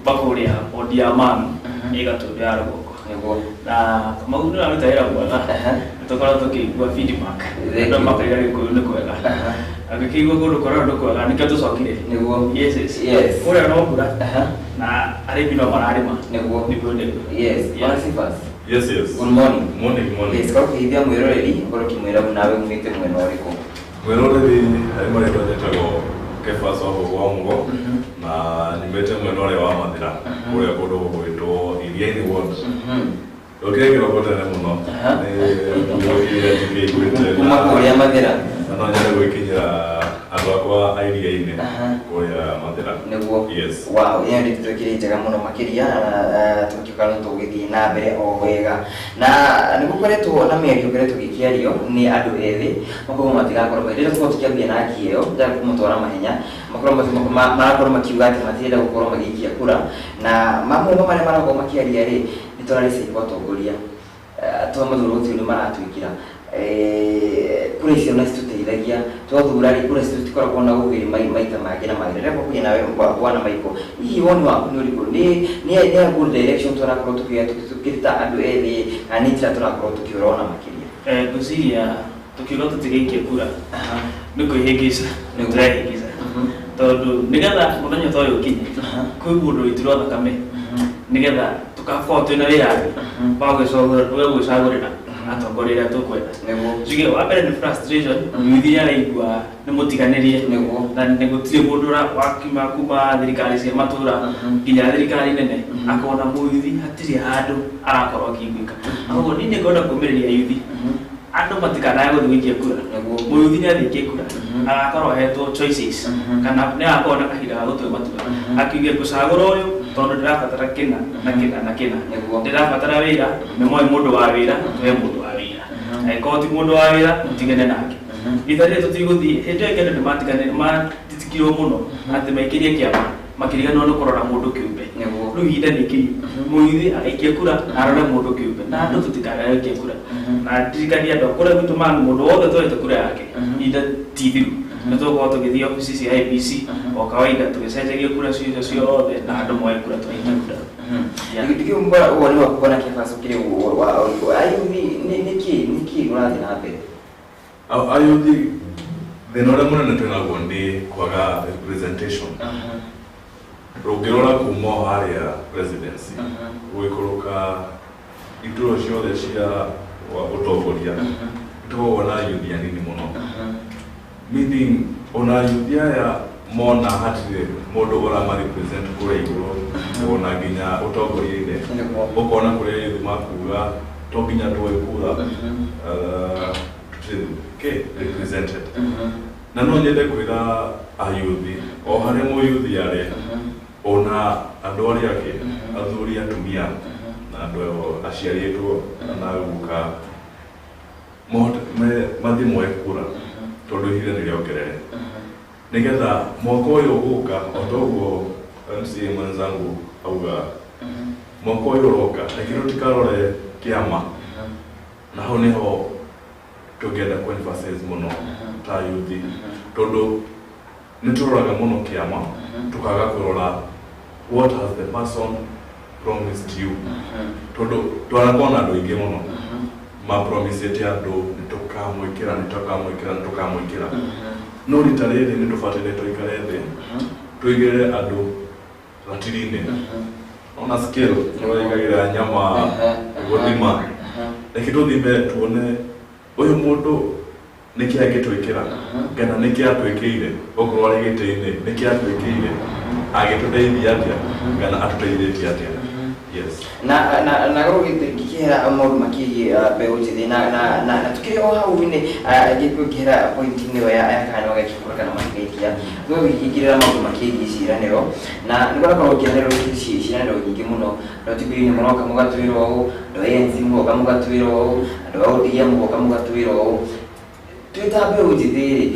J: kuma kũrĩa wodi ya Manu ĩ Gatũndũ ya rũgongo. Na Kamau nĩ ũraruta wĩra mwega, nĩtũkorwo tũkĩigua feedback.
B: Thank
J: Andũ
B: you.
J: makaiga Gĩkũyũ nĩ kwega, angĩkĩigua kũndũ kũrĩa nĩ kwega nĩkĩo tũcokire. Yes. Kũrĩa no mbura na arĩmi no mararĩma. Nĩguo nĩguo.
B: Yes, Bwana Cephas.
I: Yes.
B: Good morning.
I: Morning, morning.
B: Yes, korwo ũkĩgeithia mwĩroreri, ũkorwo ũkĩmwĩra nawe umĩte mwena ũrĩkũ.
I: Mwĩroreri, harĩ marĩtwa njĩtagwo Kefas wa Mũgo wa Mũgo na nyumĩte mwena ũrĩa wa Mathĩra, kũrĩa kũndũ gũgwĩtwo Iriainĩ Ward. Ndokire kĩroko tene mũno nĩ ndokire njikĩiguĩte.
B: Kuma kũrĩa Mathĩra.
I: Na no nyende gwĩkinyĩra andũ akwa a Iriainĩ kũrĩa Mathĩra. Yes.
B: Wow, ĩyo nĩ ndeto ĩkĩrĩ njega mũno makĩria, tũkiuga no tũgĩthiĩ na mbere o wega na nĩ gũkoretwo na mĩario ĩkoretwo ĩkĩario nĩ andũ ethĩ makorwo matigakorwo rĩrĩa tũkorwo tũkĩambia na ĩyo ndĩrenda kũmũtwara mahenya, makorwo marakorwo makiuga atĩ matirenda gũkorwo magĩikia kura, na mamwe ma marĩa marakorwo makĩaria rĩ nĩ tũrarĩ kwa atongoria twa mathuro gũtirĩ ũndũ maratwĩkĩra. Kura icio na citũteithagia twathura rĩ, kura citũ citikoragwo na ũgĩri maita mangĩ na mangĩ. Ndĩrenda kũgĩa nawe bwana Michael, hihi woni waku nĩ ũrĩkũ? Nĩ a good direction tũrakorwo tũkĩoya tũkĩruta andũ ethĩ, kana nĩ njĩra tũrakorwo tũkĩũra ona makĩria?
J: Ngwĩciria tũkiuga tũtigaikie kura nĩ kwĩhĩngĩca, nĩ tũrehĩngĩca, tondũ nĩgetha mũthenya ta ũyũ ũkinye kwĩ mũndũ wĩitirwo thakame nĩgetha tũgakorwo twĩna wĩyathi wa gwĩcagũrĩra atongoria arĩa tũkwenda. Njuge wa mbere nĩ frustration, yuthi araigua nĩ mũtiganĩrie na nĩ gũtirĩ mũndũ wakiuma kuma thirikari cia matũra nginya thirikari nene akona mũyuthi hatirĩ handũ arakorwo akĩiguĩka. Koguo niĩ nĩ ngwenda kũmĩrĩria yuthi andũ matikanae gũthiĩ gũikia kura. Mũyuthi nĩ athiĩ kura agakorwo ahetwo choices kana nĩ agakorwo na kahinda ga gũtua matua akiuge ngũcagũra ũyũ tondũ ndĩrabatara kĩna na kĩna na kĩna, ndĩrabatara wĩra, nĩ moĩ mũndũ wa wĩra, tũhe mũndũ wa wĩra, angĩkorwo ti mũndũ wa wĩra mũtigane nake. Itha rĩrĩ tũtigũthiĩ hĩndĩ ĩyo ĩngĩ andũ nĩmatiganire matitikirwo mũno atĩ maikĩrie kĩama makĩriganĩrwo nĩ kũrora mũndũ kĩũmbe. Rĩu ihinda nĩ ikinyu mũyuthi agaikia kura arore mũndũ kĩũmbe na andũ tũtikanae gũikia kura. Na ndirikania andũ a kũrĩa gwitũ Mang'u, mũndũ wothe twahete kura yake, ihinda ti ithiru, nĩ tũgũkorwo tũgĩthiĩ obici cia IEBC o kawaida tũgĩcenjagia kura ciothe ciothe na andũ moe kura twaikia kura.
B: Ndikĩmbora woni waku bwana Kefas ũkĩrĩ wa ũrĩkũ? Ayuthi nĩkĩ ũrathiĩ na mbere?
I: Ayuthi thĩna ũrĩa mũnene twĩnaguo nĩ kwaga representation. Rũngĩrora kuma o harĩa presidency gũikũrũka ituro ciothe cia wa ũtongoria, tũkoragwo na ayuthi anini mũno, meaning ona ayuthi aya mona hatirĩ mũndũ ũrama represent kũrĩa igũrũ ona nginya ũtongoria-inĩ, ũkona kũrĩa ayuthi makuga to nginya tuoe kura, tũtirĩ ke represented. Na no nyende kwĩra ayuthi o harĩa mũyuthi arĩ ona andũ arĩa angĩ, athuri, atumia na andũ aciarĩtwo na guka, mathiĩ moe kura tondũ ihinda nĩ rĩongerere nĩgetha mwaka ũyũ ũgũka, o toguo MCA mwenzangu auga, mwaka ũyũ ũroka reke tũtikarore kĩama. Na hau nĩho tũngĩenda ku emphasize mũno ta yuthi, tondũ nĩ tũroraga mũno kĩama tũkaga kũrora what has the person promised you, tondũ twanakorwo na andũ aingĩ mũno mapromisĩte andũ nĩ tũkamwĩkĩra, nĩ tũkamwĩkĩra, nĩ tũkamwĩkĩra, no rita rĩrĩ nĩ tũbataire tũikare thĩ tũigĩrĩre andũ ratiri-inĩ ona scale tũraigagĩra nyama gũthima, reke tũthime tuone ũyũ mũndũ nĩkĩ angĩtwĩkĩra kana nĩkĩ atwĩkĩire okorwo arĩ gĩtĩ-inĩ, nĩkĩ atwĩkĩire, agĩtũteithia atĩa kana atũteithĩtie atĩa. Yes.
B: Na gũgĩkĩhera maũndũ makĩgiĩ mbeũ njĩthĩ na tukĩrĩ o hau inĩ ngĩhera point-inĩ ĩyo ya kana nĩmagaikia kura kana matigaikia, tũgĩkĩingĩrĩra maũndũ makĩgiĩ ciĩranĩro, na nĩ kũrakorwo kĩranĩro ciĩranĩro nyingĩ mũno. Andũ a Jubilee mũroka mũgatwĩra ũũ, andũ a ANC mũgoka mũgatwĩra ũũ, andũ a ODM mũgoka mũgatwĩra ũũ. Twĩ ta mbeũ njĩthĩ rĩ,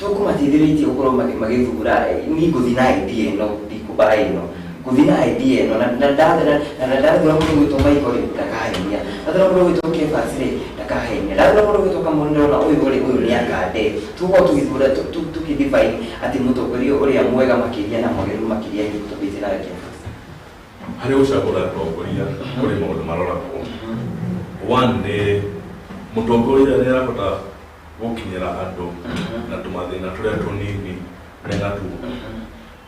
B: tũkũmateithĩrĩtie gũkorwo magĩthura niĩ ngũthiĩ na idea ĩno, ndikũbaa ĩno, ngũthiĩ na idea ĩno, na ndathura mũndũ gwĩtwo Michael rĩ, ndakahenia, ndathura mũndũ gwĩtwo Kefas rĩ, ndakahenia, ndathura mũndũ gwĩtwo Kamau, ndĩrona ũyũ rĩ, ũyũ nĩ akande. Tũgũkorwo tũgĩthura tũkĩ-define atĩ mũtongoria ũrĩa mwega makĩria na mwagĩrĩru makĩria nĩ tũbĩte nawe Kefas.
I: Harĩ gũcagũra atongoria kũrĩ maũndũ maroragwo. One nĩ mũtongoria nĩ arahota gũkinyĩra andũ na tũmathĩna tũrĩa tũnini menatuo,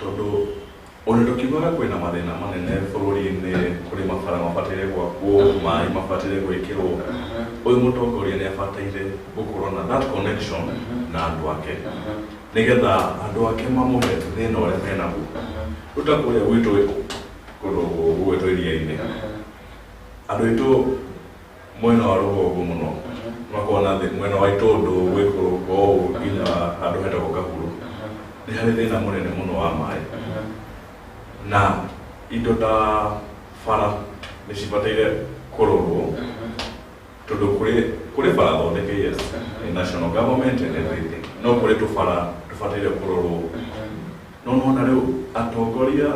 I: tondũ ona tũkiugaga kwĩna mathĩna manene bũrũri-inĩ, kũrĩ mabara mabataire gwakwo, maĩ mabataire gwĩkĩrwo, ũyũ mũtongoria nĩ abataire gũkorwo na that connection na andũ ake, nĩgetha andũ ake mamũhe thĩna ũrĩa menaguo. Rĩu ta kũrĩa gwitũ kũndũ gũgwĩtwo iria-inĩ, andũ aitũ mwena wa rũgongo mũno makoragwo na mwena wa Itũndũ gwĩkũrũka ũũ nginya handũ hetagwo Kahuro, nĩ harĩ thĩna mũnene mũno wa maĩ, na indo ta bara nĩ cibataire kũrorwo, tondũ kũrĩ bara thondeke, yes, nĩ national government and everything, no kũrĩ tũbara tũbataire kũrorwo. No nona rĩu atongoria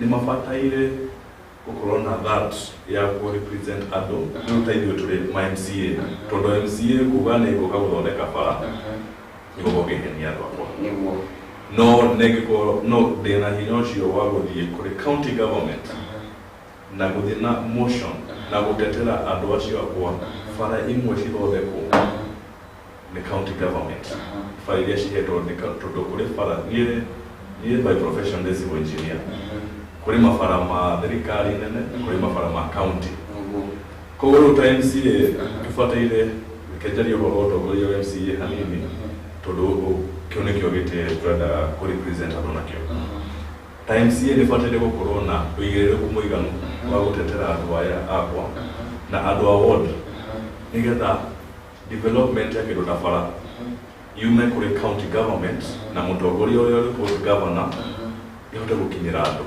I: nĩ mabataire gũkorwo na that ya kũ represent andũ. Rĩu ta ithuĩ tũrĩ ma MCA, tondũ MCA kuga nĩ ngũka gũthondeka bara nĩ gũkorwo ngĩhenia andũ akwa. No nĩngĩkorwo no ndĩna hinya ũcio wa gũthiĩ kũrĩ county government na gũthiĩ na motion na gũtetera andũ acio akwa bara imwe cithondekwo nĩ county government, bara iria cihetwo nĩ tondũ kũrĩ bara, niĩ by profession ndĩ civil engineer, kũrĩ mabara ma thirikari nene, kũrĩ mabara ma county. Koguo rĩu ta MCA tũbataire, reke njarie ũhoro wa ũtongoria wa MCA hanini, tondũ kĩu nĩkĩo gĩtĩ tũrendaga kũ represent andũ nakĩo. Ta MCA nĩ bataire gũkorwo na ũigĩrĩrĩku mũiganu wa gũtetera andũ aya akwa na andũ a ward, nĩgetha development ya kĩndũ ta bara yume kũrĩ county government na mũtongoria ũrĩa ũrĩ kũu, governor, ĩhote gũkinyĩra andũ.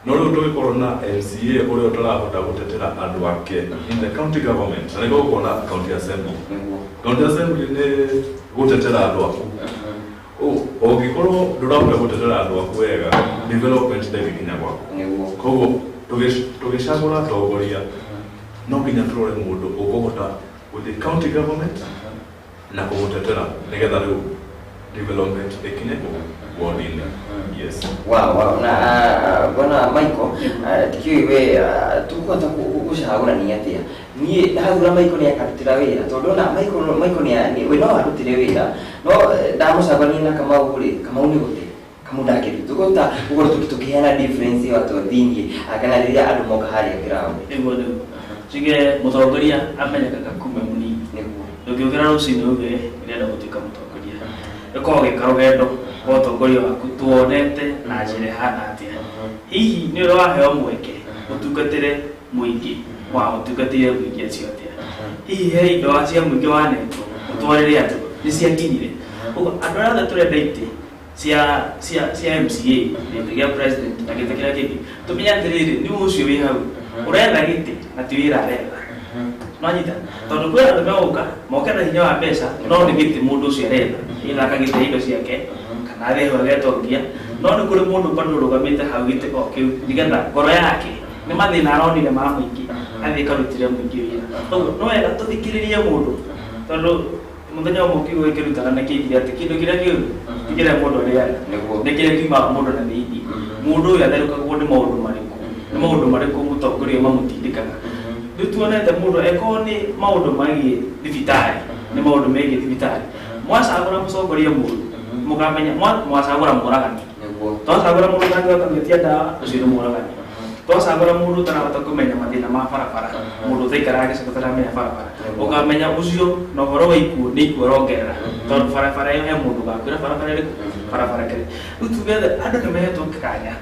I: No rĩu tũgĩkorwo na MCA ũrĩa ũtarahota gũtetera andũ ake in the county government, na nĩguo gũkorwo na county assembly. County assembly nĩ gũtetera andũ aku. Ũngĩkorwo ndũrahota gũtetera andũ aku wega, development ndĩngĩkinya gwaku. Koguo tũgĩcagũra atongoria no nginya tũrore mũndũ ũkũhota gũthiĩ county government na kũmũtetera, nĩgetha rĩu development ĩkinye kũ ward-inĩ, yes.
B: Wow. Na bwana Michael, ndikiũĩ we tũkũhota gũcagũrania atĩa? Niĩ ndathura Michael nĩ akarutĩra wĩra, tondũ ona Michael we no arutire wĩra, no ndamũcagũrania na Kamau rĩ, Kamau nĩ gũte Kamau ndakĩruta. Tũkũhota gũkorwo tũkĩheana difference ĩyo atĩa thĩiniĩ kana rĩrĩa andũ moka harĩa ground?
J: Nĩguo tuge mũtongoria amenyekaga kuma mũnini. Ndũngĩũkĩra rũcinĩ uge ndĩrenda gũtuĩka mũtongoria. Ĩkorwo ũgĩka rũgendo rwa ũtongoria waku, tuonete na njĩra ĩhana atĩa, hihi nĩ ũrĩa waheo mweke ũtungatĩre mũingĩ, wa ũtungatĩre mũingĩ acio atĩa, hihi he indo cia mũingĩ wanetwo ũtwarĩre andũ nĩ ciakinyire. Ũguo andũ arĩa othe tũrenda itĩ cia MCA, gĩtĩ gĩa president na gĩtĩ kĩrĩa kĩngĩ, tũmenye atĩrĩrĩ, nĩ ũcio wĩ hau ũretha gĩtĩ na ti wĩra aretha. Nwanyita, tondũ kwĩ andũ megũka moke na hinya wa mbeca, no nĩ gĩtĩ mũndũ ũcio aretha, either akagĩte indo ciake kana athehwo agetongia. No nĩ kũrĩ mũndũ bado ũrũgamĩte hau gĩtĩ o kĩu nĩgetha ngoro yake nĩ mathĩna aronire ma mũingĩ, athiĩ karutĩre mũingĩ wĩra. Koguo no wega tũthikĩrĩrie mũndũ, tondũ mũthenya ũmwe kiugo gĩkĩrutana nĩ kĩigire atĩ kĩndũ kĩrĩa kĩũru ti kĩrĩa mũndũ arĩaga, nĩ kĩrĩa kiumaga mũndũ na thĩiniĩ. Mũndũ ũyũ atherũkagwo nĩ maũndũ marĩkũ, nĩ maũndũ marĩkũ mũtongoria mamũtindĩkaga. Rĩu tuonete mũndũ ekorwo nĩ maũndũ megiĩ thibitarĩ, nĩ maũndũ megiĩ thibitarĩ, mwacagũra mũtongoria mũũru, mũkamenya mwacagũra mũragani. Twacagũra mũndũ ũtangĩhota gwĩtia ndawa, ũcio nĩ mũragani. Twacagũra mũndũ ũtarahota kũmenya mathĩna ma barabara, mũndũ ũtaikaraga gĩcigo ũtaramenya barabara, ũkamenya ũcio na ũhoro wa ikuũ nĩ ikuũ arongerera, tondũ barabara ĩyo he mũndũ ũgakwĩra barabara ĩrĩkũ, barabara kĩrĩ. Rĩu tuge andũ nĩ mahetwo kanya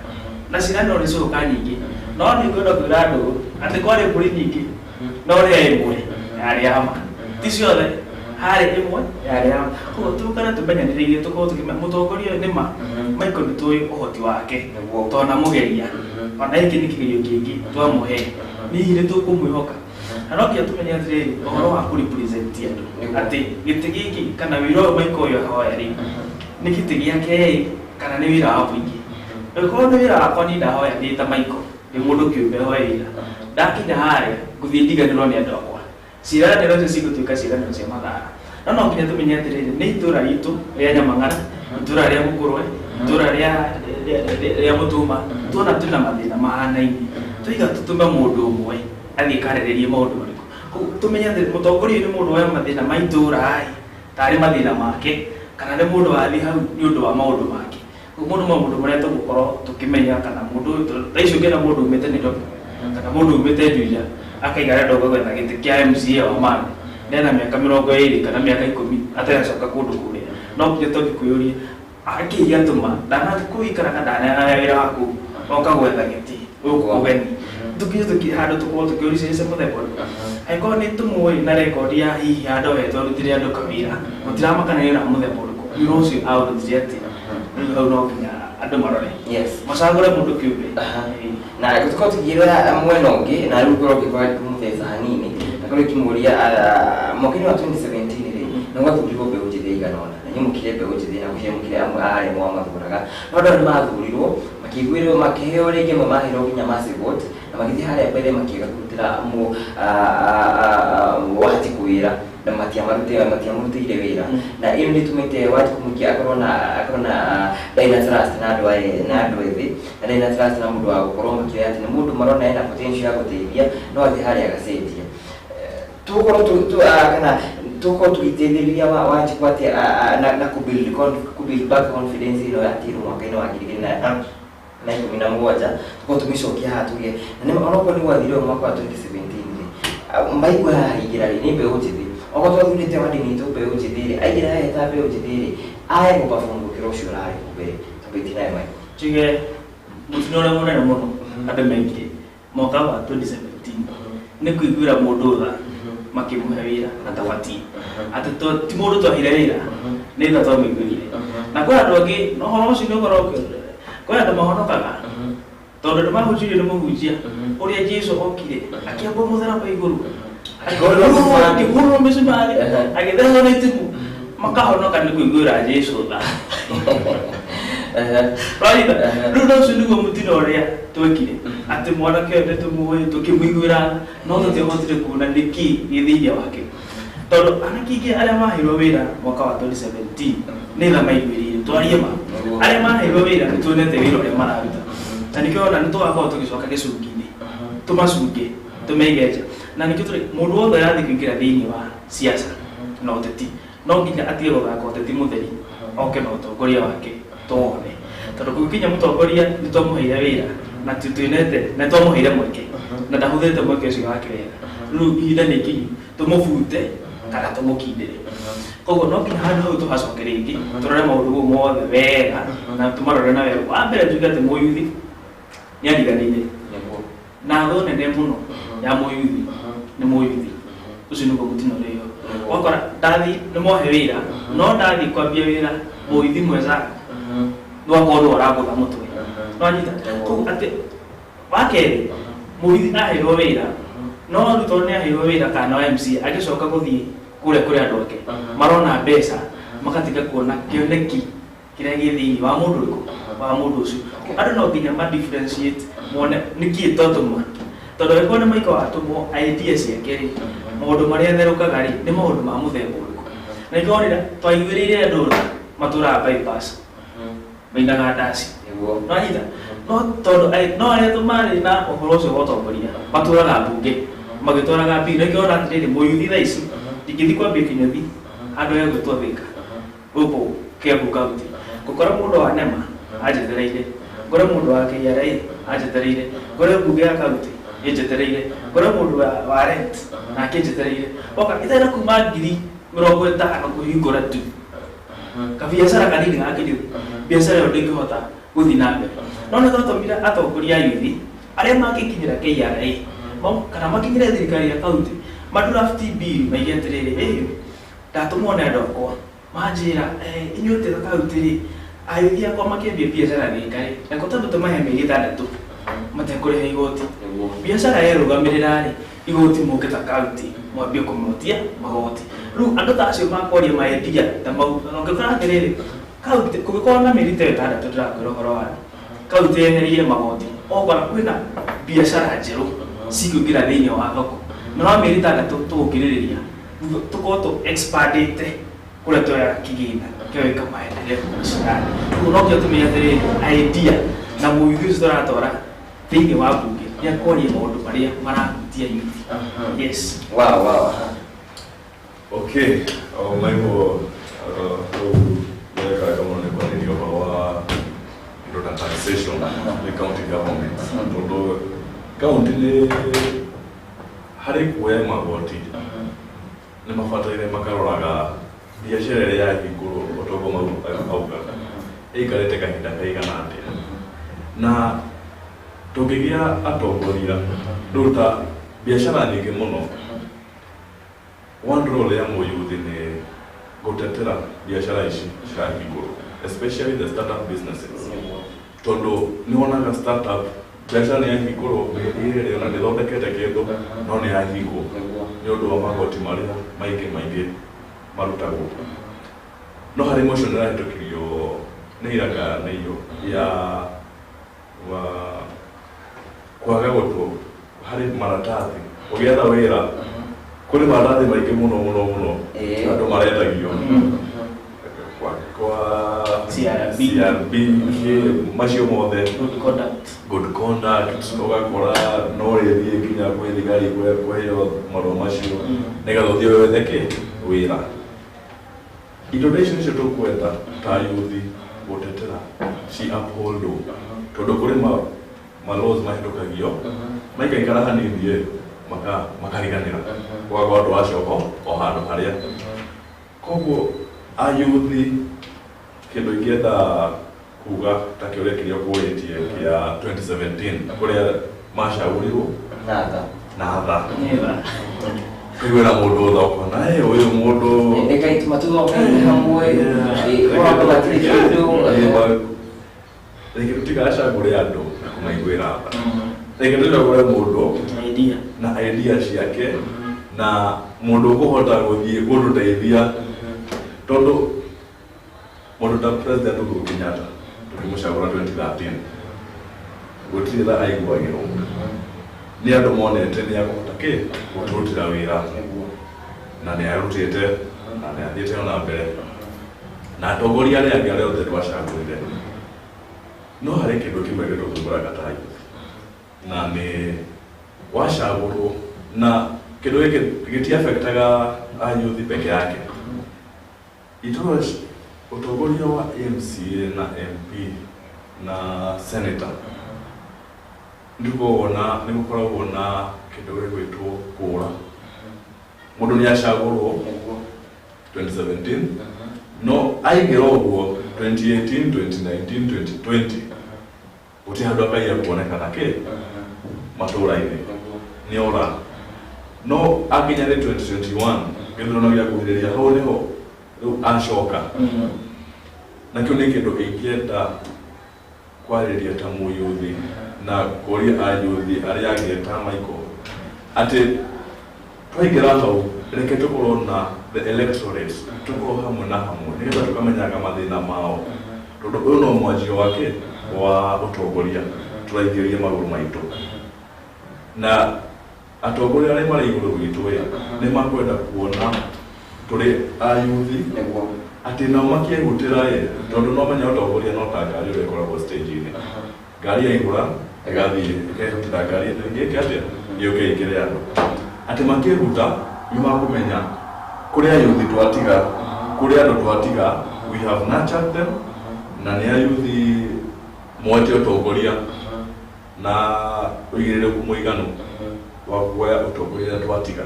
J: na ciĩranĩro nĩ cigoka nyingĩ. No nĩ ngwenda kwĩra andũ atĩ kwarĩ mbũri nyingĩ, no rĩa ĩmwe yarĩ ya ma, ti ciothe, harĩ ĩmwe yarĩ ya ma. Koguo tũkare tũmenyanĩrĩirie, tũkorwo tũkĩmenya mũtongoria ũyũ nĩ ma Michael, nĩ tũĩ ũhoti wake, tona mũgeria ona gĩkĩ nĩ kĩgerio kĩngĩ twamũhe, hihi nĩ tũkũmwĩhoka? Na no nginya tũmenye atĩrĩrĩ, ũhoro wa kũrepresent andũ, atĩ gĩtĩ gĩkĩ kana wĩra ũyũ Michael ũyũ ahoya rĩ, nĩ gĩtĩ gĩake ĩ kana nĩ wĩra wa mũingĩ? Angĩkorwo nĩ wĩra wakwa niĩ ndahoya ndĩ ta Michael, ndĩ mũndũ kĩũmbe hoe wĩra, ndakinya harĩa ngũthiĩ ndiganĩrwo nĩ andũ akwa, ciĩranĩro icio cigũtuĩka ciĩranĩro cia mathara. No no nginya tũmenye atĩrĩrĩ, nĩ itũra ritũ rĩa Nyamang'ara, itũra rĩa Mũkũrwe, itũra rĩa Mũtuma, tuona twĩna mathĩna mahanaine, tũiga tũtũme mũndũ ũmwe athiĩ karĩrĩrie maũndũ marĩkũ. Koguo tũmenye atĩ mũtongoria ũyũ nĩ mũndũ woya mathĩna ma itũra ĩ tarĩ mathĩna make, kana nĩ mũndũ wathiĩ hau nĩ ũndũ wa maũndũ make. Koguo mũndũ maũndũ marĩa tũgũkorwo tũkĩmenya, kana mũndũ ũyũ thaa ici ũngĩona mũndũ umĩte Nairobi kana mũndũ umĩte Juja akaiga arenda gũka gwetha gĩtĩ kĩa MCA wa Mani, nena mĩaka 20 kana mĩaka 10 ataracoka kũndũ kũrĩa, no nginya tũthiĩ kwĩyũria akĩ gĩatũma ndanathiĩ kũikaraga ndanaga wĩra waku oka gwetha gĩtĩ gũkũ ũgeni. Tũkinye tũki handũ tũkorwo tũkĩũria ciũria mũthemba ũrĩkũ, angĩkorwo nĩ tũmũĩ na rekondi ya hihi handũ wetwo arutire andũ kawĩra, mũtiramakana nĩ wĩra wa mũthemba ũrĩkũ, wĩra ũcio aũrutire atĩa? Rĩu hau no nginya andũ marore, macagũre mũndũ kĩũmbe.
B: Na tũkorwo tũkĩrora mwena ũngĩ, na rĩu ngorwo ngĩkorwo ngĩmũtheca hanini, na korwo ngĩmũria, mwaka-inĩ wa 2017 rĩ, nĩ gwathurirwo mbeũ njĩthĩ ĩigana ũna, na inyuĩ mũkĩrĩ mbeũ njĩthĩ na gũtirĩ mũkĩrĩ amwe a arĩa mwamathuraga, no andũ aya nĩ mathurirwo makĩiguĩrwo, makĩheo rĩngĩ, amwe maheirwo nginya massive vote, na magĩthiĩ harĩa mbere makĩaga kũrutĩra Wanjikũ wĩra, na matiamũrutĩire wĩra, na ĩyo nĩ ĩtũmĩte Wanjikũ mũingĩ akorwo na ndarĩ na trust na andũ aya, na andũ ethĩ, na ndarĩ na trust na mũndũ wa gũkorwo makĩoya atĩ nĩ mũndũ marona ena potential ya gũteithia, no athiĩ harĩa agacenjia. Tũgũkorwo kana tũgũkorwo tũgĩteithĩrĩria Wanjikũ atĩa na kũ build back confidence ĩno yatirwo mwaka-inĩ wa 2017? Tũkorwo tũmĩcokia haha tuge na nĩ onokorwo nĩ gwathire ũguo mwaka wa 2017 rĩ, maigua haha aingĩra rĩ, nĩ mbeũ njĩthĩ, okorwo twathurĩte wandini itũ mbeũ njĩthĩ rĩ, aingĩra haha ta mbeũ njĩthĩ rĩ, aya gũperform gũkĩra ũcio ũrarĩ kũu mbere, tondũ itinayo Michael.
J: Tuge mũtino ũrĩa mũnene mũno andũ mekire mwaka wa 2017 nĩ kũiguĩra mũndũ tha makĩmũhe wĩra atabatiĩ, atĩ ti mũndũ twahire wĩra, nĩ tha twamũiguĩrire. Na kwĩ andũ angĩ, na ũhoro ũcio nĩ ũkorwo kwĩ andũ mahonokaga tondũ nĩ mahunjirio nĩ mũhunjia ũrĩa Jesu okire akĩambwo mũtharaba igũrũ, akĩhũrwo mĩcumarĩ, agĩthecwo nĩ itimũ, makahonoka nĩ kũiguĩra Jesu tha. Right? Rĩu no ũcio nĩguo mũtino ũrĩa twekire, atĩ mwanake ũyũ nĩtũmũĩ, tũkĩmũiguĩra, no tũtiahotire kuona nĩkĩ gĩ thĩinĩ wake, tondũ anake aingĩ arĩa maheirwo wĩra mwaka wa 2017 nĩ tha maiguĩrĩire. Twarie ma, arĩa maheirwo wĩra nĩ tuonete wĩra ũrĩa mararuta, na nĩkĩo ona nĩ tũgakorwo tũgĩcoka gĩcungi-inĩ tũmacunge tũmeige nja. Na nĩkĩo tũrĩ mũndũ wothe ũrathiĩ kũingĩra thĩinĩ wa siasa na ũteti no nginya atige gũthaka ũteti mũtheri, oke na ũtongoria wake tuone, tondũ kũngĩkinya mũtongoria nĩ twamũheire wĩra na twĩnete na twamũheire mweke na ndahũthĩrĩte mweke ũcio wake wega, rĩu ihinda nĩ ikinyu tũmũbute kana tũmũkindĩre. Koguo no nginya handũ hau tũhacoke rĩngĩ, tũrore maũndũ mau mothe wega na tũmarore na wega. Wa mbere tuge atĩ mũyuthi nĩ ariganĩire, na thũ nene mũno ya mũyuthi nĩ mũyuthi ũcio, nĩguo mũtino ũrĩa wakora ndathi nĩ mohe wĩra, no ndathi kwambia wĩra mũyuthi mwenzangu no akorwo nĩwe ũragũtha mũtwe, nwanyita. Koguo atĩ wa kerĩ, mũyuthi aheirwo wĩra, no rĩu tondũ nĩ aheirwo wĩra kana wa MCA, agĩcoka gũthiĩ kũrĩa kũrĩ andũ ake marona mbeca, magatiga kuona kĩoneki kĩrĩa gĩ thĩinĩ wa mũndũ ũrĩkũ, wa mũndũ ũcio. Andũ no nginya ma differentiate mone nĩkĩ twatũma, tondũ angĩkorwo nĩ Michael watũmwo, idea ciake rĩ, maũndũ marĩa atherũkaga rĩ, nĩ maũndũ ma mũthemba ũrĩkũ? Na nĩkĩo wonire twaiguĩrĩire andũ tha matũraga bypass, mainaga ndaci, nwanyita, no tondũ no arĩa marĩ na ũhoro ũcio wa ũtongoria matũraga mbunge magĩtwaraga mbiri. Nĩkĩo ona atĩrĩrĩ, mũyuthi thaa ici ndingĩthiĩ kwambia kĩnyũthi handũ hegwĩtwo Thika gũkũ Kiambu County, ngũkora mũndũ wa NEMA anjetereire, ngore mũndũ wa KRA anjetereire, ngore mbunge ya county ĩnjetereire, ngore mũndũ wa rent nake njetereire, oka ĩtarĩ kuma 50,000 kũhingũra tu kabiacara kanini ga kĩnyũthi, biacara ĩyo ndĩngĩhota gũthiĩ na mbere. No nĩ twatũmire atongoria a yuthi. Arĩa mangĩkinyĩra KRA kana makinyĩre thirikari ya kaunti, madrafti bill, maige atĩrĩrĩ, ĩ ndatũmwo nĩ andũ akwa manjĩra, inyuĩ tĩ kaunti rĩ, ayuthi akwa makĩambia biacara Thika rĩ, reke tondũ tũmahe mĩeri 6 matekũrĩha igoti, biacara yerũgamĩrĩra rĩ, igoti mũke ta kaunti mwambie kũmotia magoti. Rĩu andũ ta acio makwaria maendia ta mau, na ũngĩkora atĩrĩrĩ, kaunti kũngĩkorwo na mĩeri ta 6 ndĩrakwĩra ũhoro wayo, kaunti yehereire magoti, okora kwĩna biacara njerũ cikũingĩra thĩinĩ wa thoko, na no mĩeri 6 tũgũkirĩrĩria tũkorwo tũ expandĩte kũrĩa tũroya kĩgĩna kĩo gĩka maendeleo macinani. Rĩu no kĩo tũmenye atĩrĩrĩ, idea na mũyuthi ũcio tũratwara thĩinĩ wa mbunge nĩ akwaria maũndũ marĩa marahutia youth. Yes.
B: Wow.
I: Okay, Michael, rĩu wekaga mũno nĩ kwarĩria ũhoro wa indo ta taxation nĩ county government, tondũ county nĩ harĩ kuoya magoti nĩ mabataire makaroraga biacara ĩrĩa yahingũrwo, otoguo mau auga, ĩikarĩte kahinda kaigana atĩa. Na tũngĩgĩa atongoria rĩu ta biacara nyingĩ mũno, one role ya mũyuthi nĩ gũtetera biacara ici cirahingũrwo, especially the startup businesses, tondũ nĩ wonaga startup biacara nĩ yahingũrwo mĩeri 2 ona ndĩthondekete kĩndũ, no nĩ yahingwo nĩ ũndũ wa magoti marĩa maingĩ maingĩ marutagwo. No harĩ motion ĩrahĩtũkirio nĩ iraka nĩ iyo ya wa kwaga gũtwo harĩ maratathi ũgĩetha wĩra, kũrĩ maratathi maingĩ mũno mũno mũno andũ maretagio kwa
J: CRB.
I: CRB, macio mothe.
J: Good conduct.
I: Good conduct, ũgakora no rĩthiĩ nginya gwĩ thigari kũheo marũa macio nĩgetha ũthiĩ wethe kĩ wĩra. Indo ta icio nĩcio tũkwenda ta yuthi gũtetera ci uphold, tondũ kũrĩ ma laws mahĩtũkagio maikaikara hanini ĩ, makariganĩra, ũgakora andũ acoka o handũ harĩa. Koguo ayuthi, kĩndũ ingĩenda kuga ta kĩũria kĩrĩa ũkũrĩtie kĩa 2017 kũrĩa macagũrirwo
B: Natha.
I: Na tha.
J: Nĩtha.
I: Kũiguĩra mũndũ tha, ũkona, "Ĩ, ũyũ mũndũ
B: Nĩ kaituma tũthomeire hamwe, ũgakora gũtirĩ kĩndũ."
I: Reke tũtigacagũre andũ na kũmaiguĩra tha, reke tũcagũre mũndũ
J: Idea.
I: na idea ciake, na mũndũ ũkũhota gũthiĩ gũtũteithia, tondũ mũndũ ta President Uhuru Kenyatta tũkĩmũcagũra 2013, gũtirĩ tha aiguagĩrwo nĩ andũ, monete nĩ akũhota kĩ gũtũrutĩra wĩra, na nĩ arutĩte na nĩ athiĩte ona mbere na atongoria arĩa angĩ arĩa othe twacagũrire. No harĩ kĩndũ kĩmwe gĩtũthumbũraga ta youth, na nĩ wacagũrwo, na kĩndũ gĩkĩ gĩtiafektaga ayuthi peke yake, itũra ũtongoria wa MCA na MP na senator, nĩ na nĩ gũkoragwo na kĩndũ gĩgwĩtwo kũra. Mũndũ nĩ acagũrwo 2017, no aingĩra ũguo 2018, 2019, 2020, gũtirĩ handũ akaiya kuonekana kĩ matũra-inĩ, nĩ ora. No akinya nĩ 2021 gĩthurano gĩa kuhĩrĩria, hau nĩho rĩu acoka. Na kĩu nĩ kĩndũ ingĩenda kwarĩria ta mũyuthi na kũria ayuthi arĩa angĩ ta Michael, atĩ twaingĩra hau, reke tũkorwo na the electorate, tũkorwo hamwe na hamwe nĩgetha tũkamenyaga mathĩna mao, tondũ ũyũ no mwanjio wake wa ũtongoria tũraingĩria magũrũ maitũ, na atongoria arĩa marĩ igũrũ gwitũ ĩ nĩ makwenda kuona tũrĩ ayuthi atĩ nao makĩegutĩra ĩ, tondũ no menya ũtongoria no ta ngari ũrĩa ĩkoragwo stage-inĩ, ngari yaihũra ĩgathiĩ ĩkehutĩra ngari ĩno ĩngĩ ĩke atĩa, yũke ĩingĩre andũ, atĩ makĩruta nĩ makũmenya kũrĩ ayuthi twatiga, kũrĩ andũ twatiga, we have nurtured them, na nĩ ayuthi moete ũtongoria na ũigĩrĩrĩku mũiganu wa kuoya ũtongoria twatiga.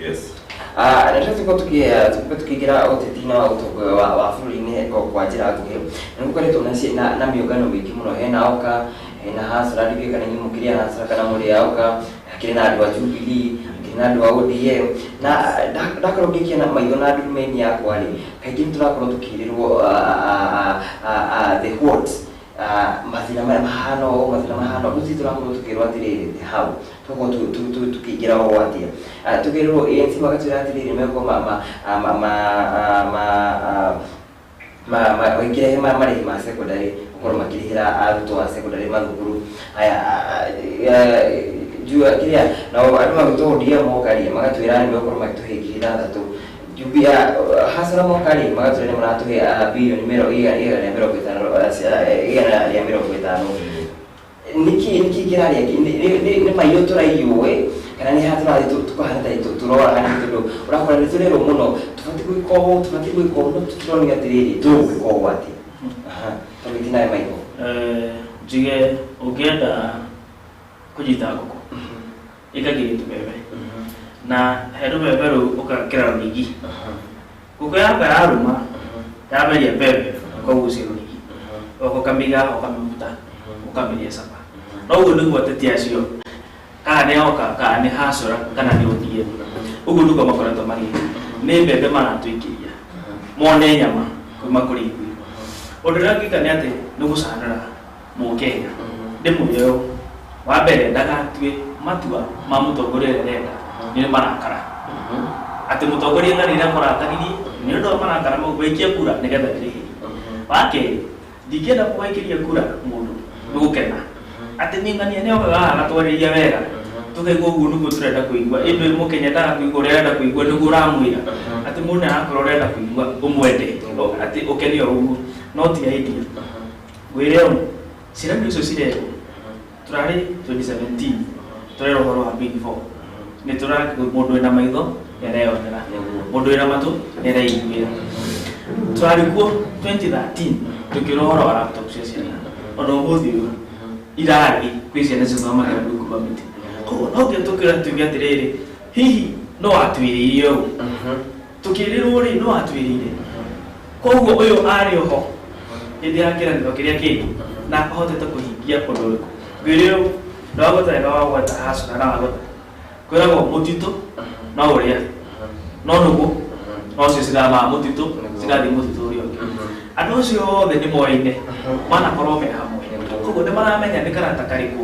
I: Yes.
B: Na tũkorwo tukĩingĩra ũteti na ũtongoria wa bũrũri-inĩ kwa njĩra nguhĩ, nĩ gũkoretwo na mĩũngano mĩingĩ mũno, hena OKA, Hena hasra ndikĩ kana inyuĩ mũkĩrĩ a hasra kana mũrĩ a ũka, hakĩrĩ na andũ a Jubilee, hakĩrĩ na andũ a ODM, na ndakorwo ngĩkia na maitho na ndurumeni yakwa rĩ, kaingĩ nĩ tũrakorwo tũkĩrĩrwo the what mathĩna maya mahana ũũ, mathĩna mahana ũũ, rĩu tũrakorwo tũkĩrwo atĩrĩrĩ hau tũkorwo tũkĩingĩra ũũ atĩa, tũkĩrĩrwo ANC magatwĩra atĩrĩrĩ megũkorwo ma makĩrehe marĩhi ma secondary, gũkorwo makĩrĩhĩra arutwo a secondary mathukuru aya jua kĩrĩa, nao andũ magĩtwo ODM moka rĩ, magatwĩra nĩ megũkorwo magĩtũhe 6,000. Jubia hasara moka rĩ, magatwĩra nĩ maratũhe bilioni 150, 150. Nĩkĩ kĩrarĩa? Nĩ maiyũ tũraiywo ĩ, kana nĩ haha tũrathiĩ tũkahana tarĩ tũrora hanini, tondũ ũrakora nĩ tũrerwo mũno tũbatiĩ gwĩka ũũ, tũbatiĩ gwĩka ũũ, no tũtironio atĩrĩrĩ tũgwĩka ũũ atĩa. Aha, tondũ itinae maitho.
J: Njige ũngĩenda kũnyita ngũkũ ĩkagiria tũbebe, na he rũbebe rũu ũgakĩra rũrigi, ngũkũ yakwa yarũma yameria mbembe, ũkagucia rũrigi ũgoka ũkamĩiga, ũkamĩruta, ũkamĩrĩa capa. No ũguo nĩguo ateti acio, kana nĩ oka kana nĩ hacũra kana nĩ ODM, ũguo nĩguo makoretwo magĩka. Nĩ mbembe maratũikĩria mone nyama kuma kũrĩ ithuĩ. Ũndũ ũrĩa ũngĩka nĩ atĩ nĩ gũcanũra mũkenya, ndĩmwĩre ũũ: wa mbere, ndagatue matua ma mũtongoria ũrĩa arenda nĩ marakara, atĩ mũtongoria ng'ani nĩ amũrakaririe, nĩ ũndũ wa marakara mau waikia kura nĩgetha ndĩrĩhĩrie. Wa kerĩ, ndingĩenda kũgaikĩria kura mũndũ nĩ gũkena atĩ nĩ ng'ania nĩ okaga haha agatwarĩria wega, tũkaigua ũguo nĩguo tũrenda kũigua. Ĩndĩ mũkenya endaga kũigua ũrĩa arenda kũigua, nĩguo ũramwĩra atĩ mũndũ nĩ arakorwo ũrenda kũigua ũmwende, atĩ ũkene o ũguo, no ti idea. Ngwĩre ũũ, ciĩranĩro icio cirerwo tũrarĩ 2017 tũrerwo ũhoro wa Big Four, nĩ tũra mũndũ wĩna maitho nĩ areyonera, mũndũ wĩna matũ nĩ areiguĩra. Tũrarĩ kuo 2013 tũkĩrwo ũhoro wa laptop cia ciana, ona ũmũthĩ ũyũ irathi kwĩ ciana cithomagĩra rungu rwa mĩtĩ. Koguo no nginya tũkĩra tuge atĩrĩrĩ, hihi no watwĩrĩire ũũ tũkĩrĩrwo rĩ, no watwĩrĩire. Koguo ũyũ arĩ oho hĩndĩ ya kĩranĩro kĩrĩa kĩngĩ na ahotete kũhingia ũndũ ũrĩkũ? Ngwĩre ũũ, ndwagweta wega, wagweta hacũra na wagweta kwĩragwo mũtitũ no ũrĩa no nũgũ no cio cithamaga mũtitũ cigathiĩ mũtitũ ũrĩa ũngĩ. Andũ acio othe nĩ moaine, manakorwo me hamwe, koguo nĩ maramenya nĩ karata karĩkũ,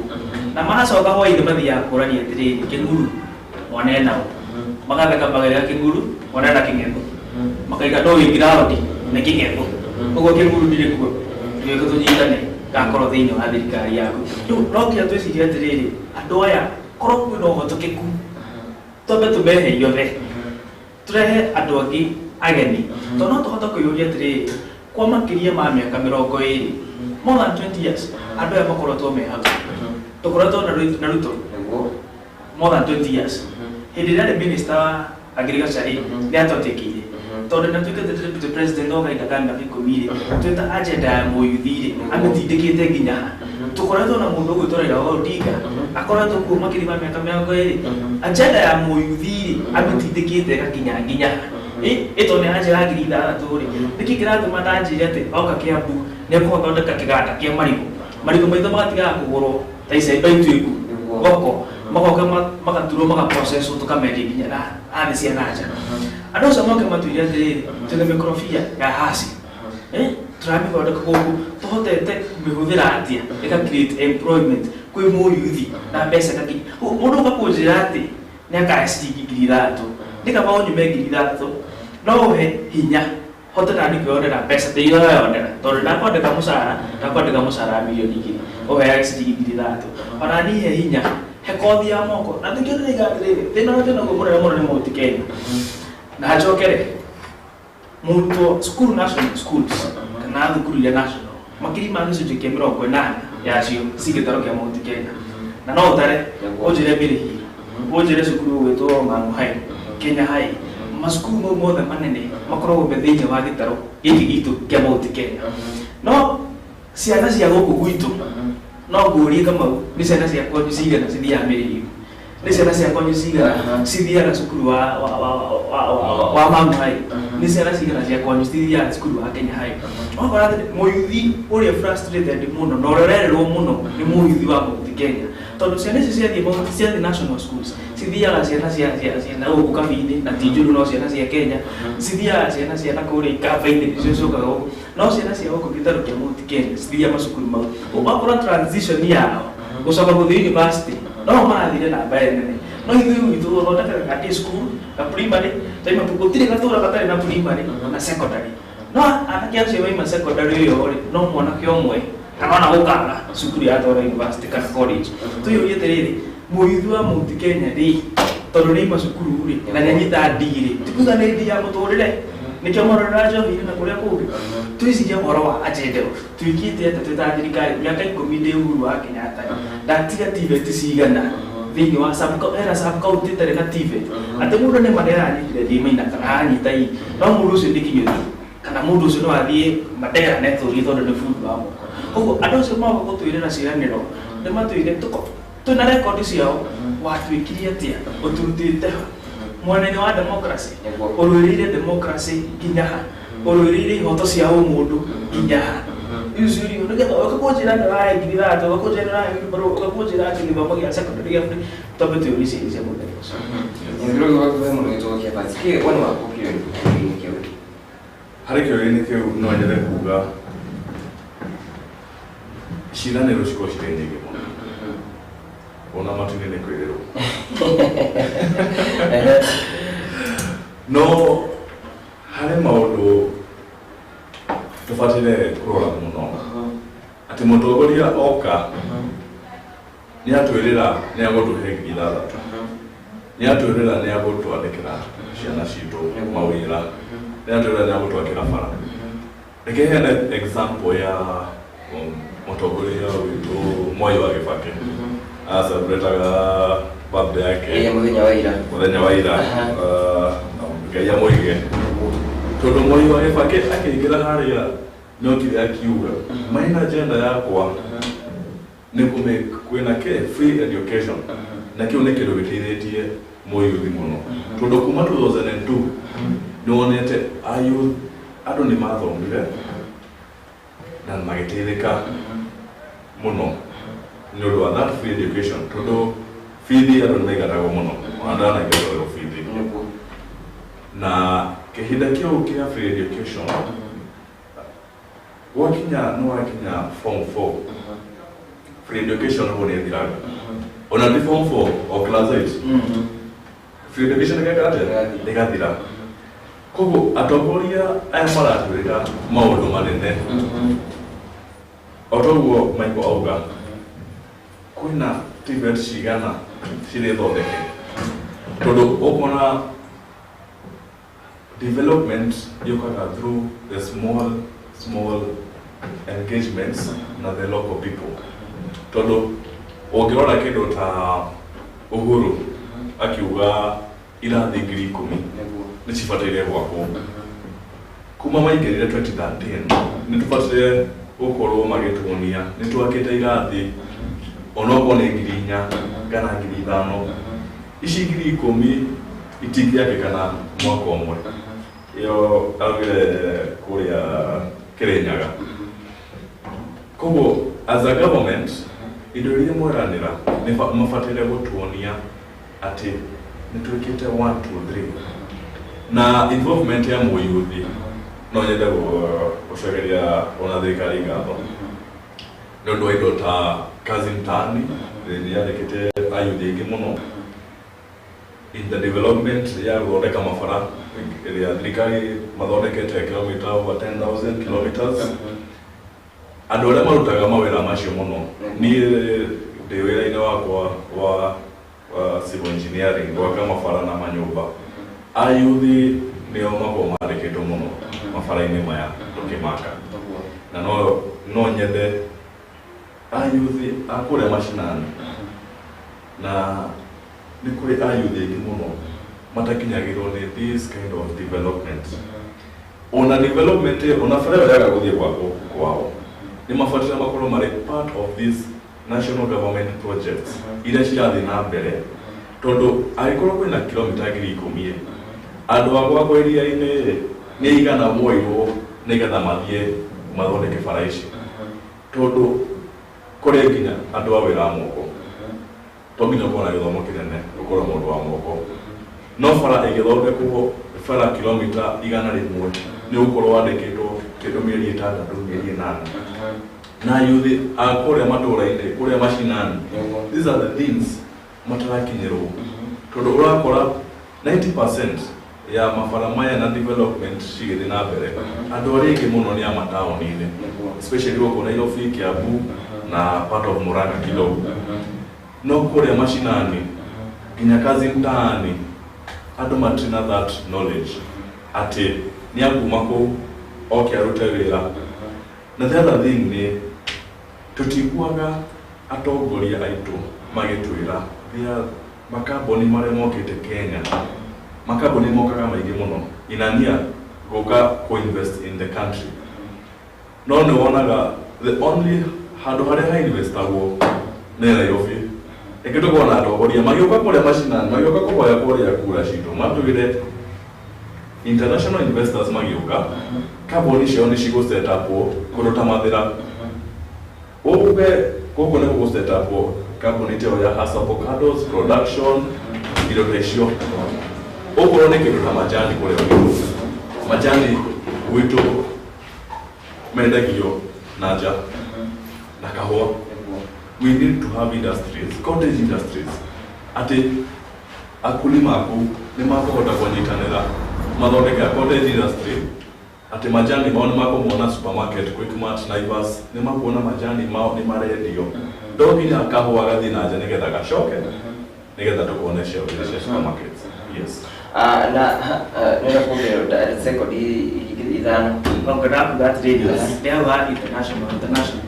J: na macoka hwainĩ mathiaga kũrania atĩrĩrĩ, kĩng'uru mwanena ũ, magatheka magerera kĩng'uru mwanena kĩng'etho, makaiga no wĩ ground nĩ kĩng'etho, koguo kĩng'uru ndirĩ kuo, tũgĩũka tũnyitane ngakorwo thĩinĩ wa thirikari yaku. Rĩu no nginya twĩcirie atĩrĩrĩ, andũ aya korwo kwĩna ũhotekeku twambe tũmeherie othe, tũrehe andũ angĩ ageni, tondũ no tũhote kwĩyũria atĩrĩrĩ, kwa makĩria ma mĩaka 20, more than 20 years, andũ aya makoretwo me hau. Tũkoretwo na Ruto more than 20 years. Hĩndĩ ĩrĩa arĩ minister wa agriculture rĩ, nĩ atwatekeire, tondũ nĩ atuĩkĩte deputy president o kahinda ka mĩaka 10 rĩ, twĩta agenda ya mũyuthi rĩ, amĩtindĩkĩte nginya ha. Tũkoretwo na mũndũ ũgwĩtwo Raila Odinga, akoretwo kuo makĩria ma mĩaka 20, agenda ya mũyuthi rĩ, amĩtindĩkĩte ĩgakinya nginya ha. Ĩ tondũ nĩ aranjĩra 6,000 rĩ, nĩkĩ kĩratũma ndanjĩre atĩ oka Kĩambu nĩ ekũthondeka kĩganda kĩa marigũ, marigũ maitũ magatigaga kũgũrwo ta icembe ituĩku thoko, magoka magaturwo, magaprocesswo, tũkamendia nginya na thĩ cia nanja. Andũ acio moke matuire atĩrĩrĩ, twĩna mĩkorobia ya haci, tũramĩthondeka gũkũ, tũhotete kũmĩhũthĩra atĩa ĩka create employment kwĩ mũyuthi na mbeca ĩgakinya. Mũndũ ũka kũnjĩra atĩ nĩ akaya ciringi 6,000, nĩ kaba ũnyume 6,000 no ũhe hinya hote nani kwĩyonera mbeca ta iria ũreyonera, tondũ ndakwandĩka mũcara, ndakwandĩka mũcara wa 2,000,000, ũheage ciringi 6,000, ona niĩ he hinya he kothi ya moko. Na nĩkĩo ndĩraiga atĩrĩrĩ, thĩna ũrĩa twĩnaguo mũnene mũno nĩ Mount Kenya. Na njokere mũrutwo cukuru, national schools kana thukuru iria national, makĩria ma 80% yacio ci gĩtaro kĩa Mount Kenya, na no ũtare ũnjĩre Mĩrĩhi, ũnjĩre cukuru ũgwĩtwo Mang'u High, Kenya High, macukuru mau mothe manene makoragwo me thĩinĩ wa gĩtaro gĩkĩ gitũ kĩa Mount Kenya. No ciana cia gũkũ gwitũ, no ngũrie Kamau, nĩ ciana cia kwanyu cigana cithiaga Mĩrĩhi? Nĩ ciana cia kwanyu cigana cithiaga cukuru wa Mau High? Nĩ ciana cigana cia kwanyu cithiaga cukuru wa Kenya High? Ũgakora atĩ mũyuthi ũrĩa frustrated mũno na ũrĩa ũrererwo mũno nĩ mũyuthi wa Mount Kenya, tondũ ciana icio ciathiĩ national schools, cithiaga ciana cia na gũkũ Kabi-inĩ, na ti njũru, no ciana cia Kenya cithiaga, ciana cia na kũrĩa Ikamba-inĩ nĩcio ciũkaga gũkũ, no ciana cia gũkũ gĩtarũ kĩa Mount Kenya cithiaga macukuru mau. Ũgakora transition yao gũcoka gũthiĩ university no marathire namba nene, no ithuĩ gwitũ gũthondekaga ka day school, ka primary, twaima gũtirĩ gatũra gatarĩ na primary na secondary, no anake acio maima secondary ĩyo rĩ, no mwanake ũmwe kana ona gũkaga cukuru ya twara university kana college. Twĩyũrie atĩrĩrĩ, mũyuthi wa Mount Kenya rĩ, tondũ nĩ aima cukuru rĩ na nĩ anyita ndigiri, ti kuga nĩ ndi ya mũtũrĩre, nĩkĩo marorera njohi-inĩ na kũrĩa kũngĩ. Twĩcirie ũhoro wa agenda ĩyo. Twĩkĩte atĩa twĩ ta thirikari? Mĩaka 10 ndĩ Uhuru wa Kenyatta, ndatiga TVET cigana thĩinĩ wa sub, hena sub county ĩtarĩ na TVET, atĩ mũndũ nĩ ma nĩaranyitire ndĩ maina kana aranyita ii, no mũndũ ũcio nĩ kinyũthi kana mũndũ ũcio no athiĩ Mandera netũrie, tondũ nĩ bundi wa moko. Koguo andũ acio moka gũtwĩrĩra ciĩranĩro, nĩ matwĩre twĩna rekondi ciao. Watuĩkirie atĩa? Ũturutĩte ha mwena-inĩ wa democracy? Ũrũĩrĩire democracy nginya ha? Ũrũĩrĩire ihoto cia ũmũndũ nginya ha? Icio irio nĩgetha ũka kũnjĩra nĩ ũrahe 6,000, ũka kũnjĩra nĩ ũrahe wheelbarrow, ũka kũnjĩra atĩ gĩthomo gĩa secondary gĩa free, twambe twĩyũrie ciũria cia mũthemba ũcio.
B: Nĩngĩrwo gwaku mũno gĩtũgũ kĩa kĩ woni waku kĩũria-inĩ kĩu?
I: Harĩ kĩũria-inĩ kĩu, no nyende kuga ciĩranĩro cikorwo cirĩ nyingĩ mũno, ona matu-inĩ nĩ kwĩrĩrwo, no harĩ maũndũ tũbataire kũrora mũno, atĩ mũtongoria oka nĩ atwĩrĩra nĩ agũtũhe 6,000, nĩ atwĩrĩra nĩ agũtwandĩkĩra ciana citũ mawĩra, nĩ atwĩrĩra nĩ agũtwakĩra bara. Reke heane example ya mũtongoria witũ Mwai wa Kibaki, acelebrataga birthday yake
B: ĩĩ, mũthenya wa ira.
I: Mũthenya wa ira. Ngai amũige, tondũ Mwai wa Kibaki akĩingĩra harĩa nĩokire akiuga, main agenda yakwa nĩ kũmake kwĩna ke free education, na kĩu nĩ kĩndũ gĩteithĩtie mũyuthi mũno, tondũ kuma 2002 nĩ wonete ayouth andũ nĩ mathomire na magĩteithĩka mũno nĩ ũndũ wa that free education, tondũ bithi andũ nĩ maigatagwo mũno, ona ndanaingatwo bithi. Na kĩhinda kĩu kĩa free education gwakinya, nĩ wakinya form 4, free education ho nĩ ĩthiraga. Ona ti form 4 o class 8, free education ĩgeka atĩa? Ĩgathira. Koguo atongoria aya maratwĩra maũndũ manene, o toguo Michael auga, kwĩna TVET cigana cirĩ thondeke? Tondũ ũkona development yũkaga through the small small engagements na the local people, tondũ ũngĩrora kĩndũ ta Uhuru akiuga irathi 10,000 nĩ cibataire gwakwo, kuma maingĩrire 2013 nĩ tũbataire gũkorwo magĩtuonia nĩ twakĩte irathi onokorwo nĩ 4,000 kana 5,000. Ici 10,000 itingĩakĩkana mwaka ũmwe. Ĩyo augire kũrĩa Kĩrĩnyaga. Koguo as a government, indo iria mweranĩra nĩ mabataire gũtuonia atĩ nĩ twĩkĩte 1 2 3. Na involvement ya mũyuthi, no nyende gũcokeria ona thirikari ngatho nĩ ũndũ wa indo ta Kazi Mtaani, nĩ yandĩkĩte ayuthi aingĩ mũno in the development ya gũthondeka mabara, ĩrĩa thirikari mathondekete kilomita over 10,000 kilometers. Andũ arĩa marutaga mawĩra macio mũno, niĩ ndĩ wĩra-inĩ wakwa wa civil engineering, gwaka mabara na manyũmba, ayuthi nĩo makoragwo mandĩkĩtwo mũno mabara-inĩ maya tũkĩmaka, na no nyende ayuthi a kũrĩa macinani, na nĩ kũrĩ ayuthi aingĩ mũno matakinyagĩrwo nĩ this kind of development. Ona development ĩyo, ona bara ĩyo yaga gũthiĩ gwakwo kwao, nĩ mabatire makorwo marĩ part of this national government projects iria cirathiĩ na mbere. Tondũ angĩkorwo kwĩna kilomita 10,000 ĩ, andũ a gwakwa iria-inĩ rĩ, nĩ igana moirwo nĩgetha mathiĩ mathondeke bara ici? Tondũ kũrĩ nginya andũ a wĩra wa moko, to nginya ũkorwo na gĩthomo kĩnene ũkorwo mũndũ wa moko. No bara ĩgĩthondekwo, bara kilomita 100, nĩ ũgũkorwo wandĩkĩtwo kĩndũ mĩeri 6, mĩeri 8, na yuthi a kũrĩa matũra-inĩ, kũrĩa macinani, these are the things matarakinyĩrwo, tondũ ũrakora 90% ya mabara maya na development cigĩthiĩ na mbere, andũ arĩa aingĩ mũno nĩ a mataũni-inĩ, especially gũkũ Nairobi, Kiambu na part of Murang'a kidogo. No kũrĩa macinani, nginya kazi mtaani, andũ matirĩ na that knowledge atĩ nĩ akuma kũu oke arute wĩra. Na the other thing nĩ tũtiguaga atongoria aitũ magĩtwĩra there makambuni marĩa mokĩte Kenya. Makambuni mokaga maingĩ mũno inania gũka co-invest in the country, no nĩ wonaga the only handũ harĩa hainvestagwo nĩ Nairobi. Reke tũkorwo na atongoria magĩũka kũrĩa macinani, magĩũka kũhoya kũrĩa kura citũ, matwĩre international investors magĩũka, kambuni ciao nĩ cigũ set up kũndũ ta Mathĩra, uge gũkũ nĩ gũgũ set up kambuni ta ĩyo ya Hass Avocados production, indo ta icio. Okorwo nĩ kĩndũ ta majani, kũrĩa gwitũ majani gwitũ mendagio na nja na kahũa. We need to have industries, cottage industries, atĩ akulima aku nĩ makũhota kũnyitanĩra mathondeke a cottage industry, atĩ majani mao nĩ makũmona supermarket, Quickmart, Naivas, nĩ makuona majani mao nĩ marendio. To nginya kahũa gathiĩ na nja nĩgetha gacoke nĩgetha tũkone shelf cia supermarkets. Yes.
B: Ah, na nenda kuongerera sekondi 5.
J: Ngwenda kuga atĩrĩrĩ, nĩ hau ha international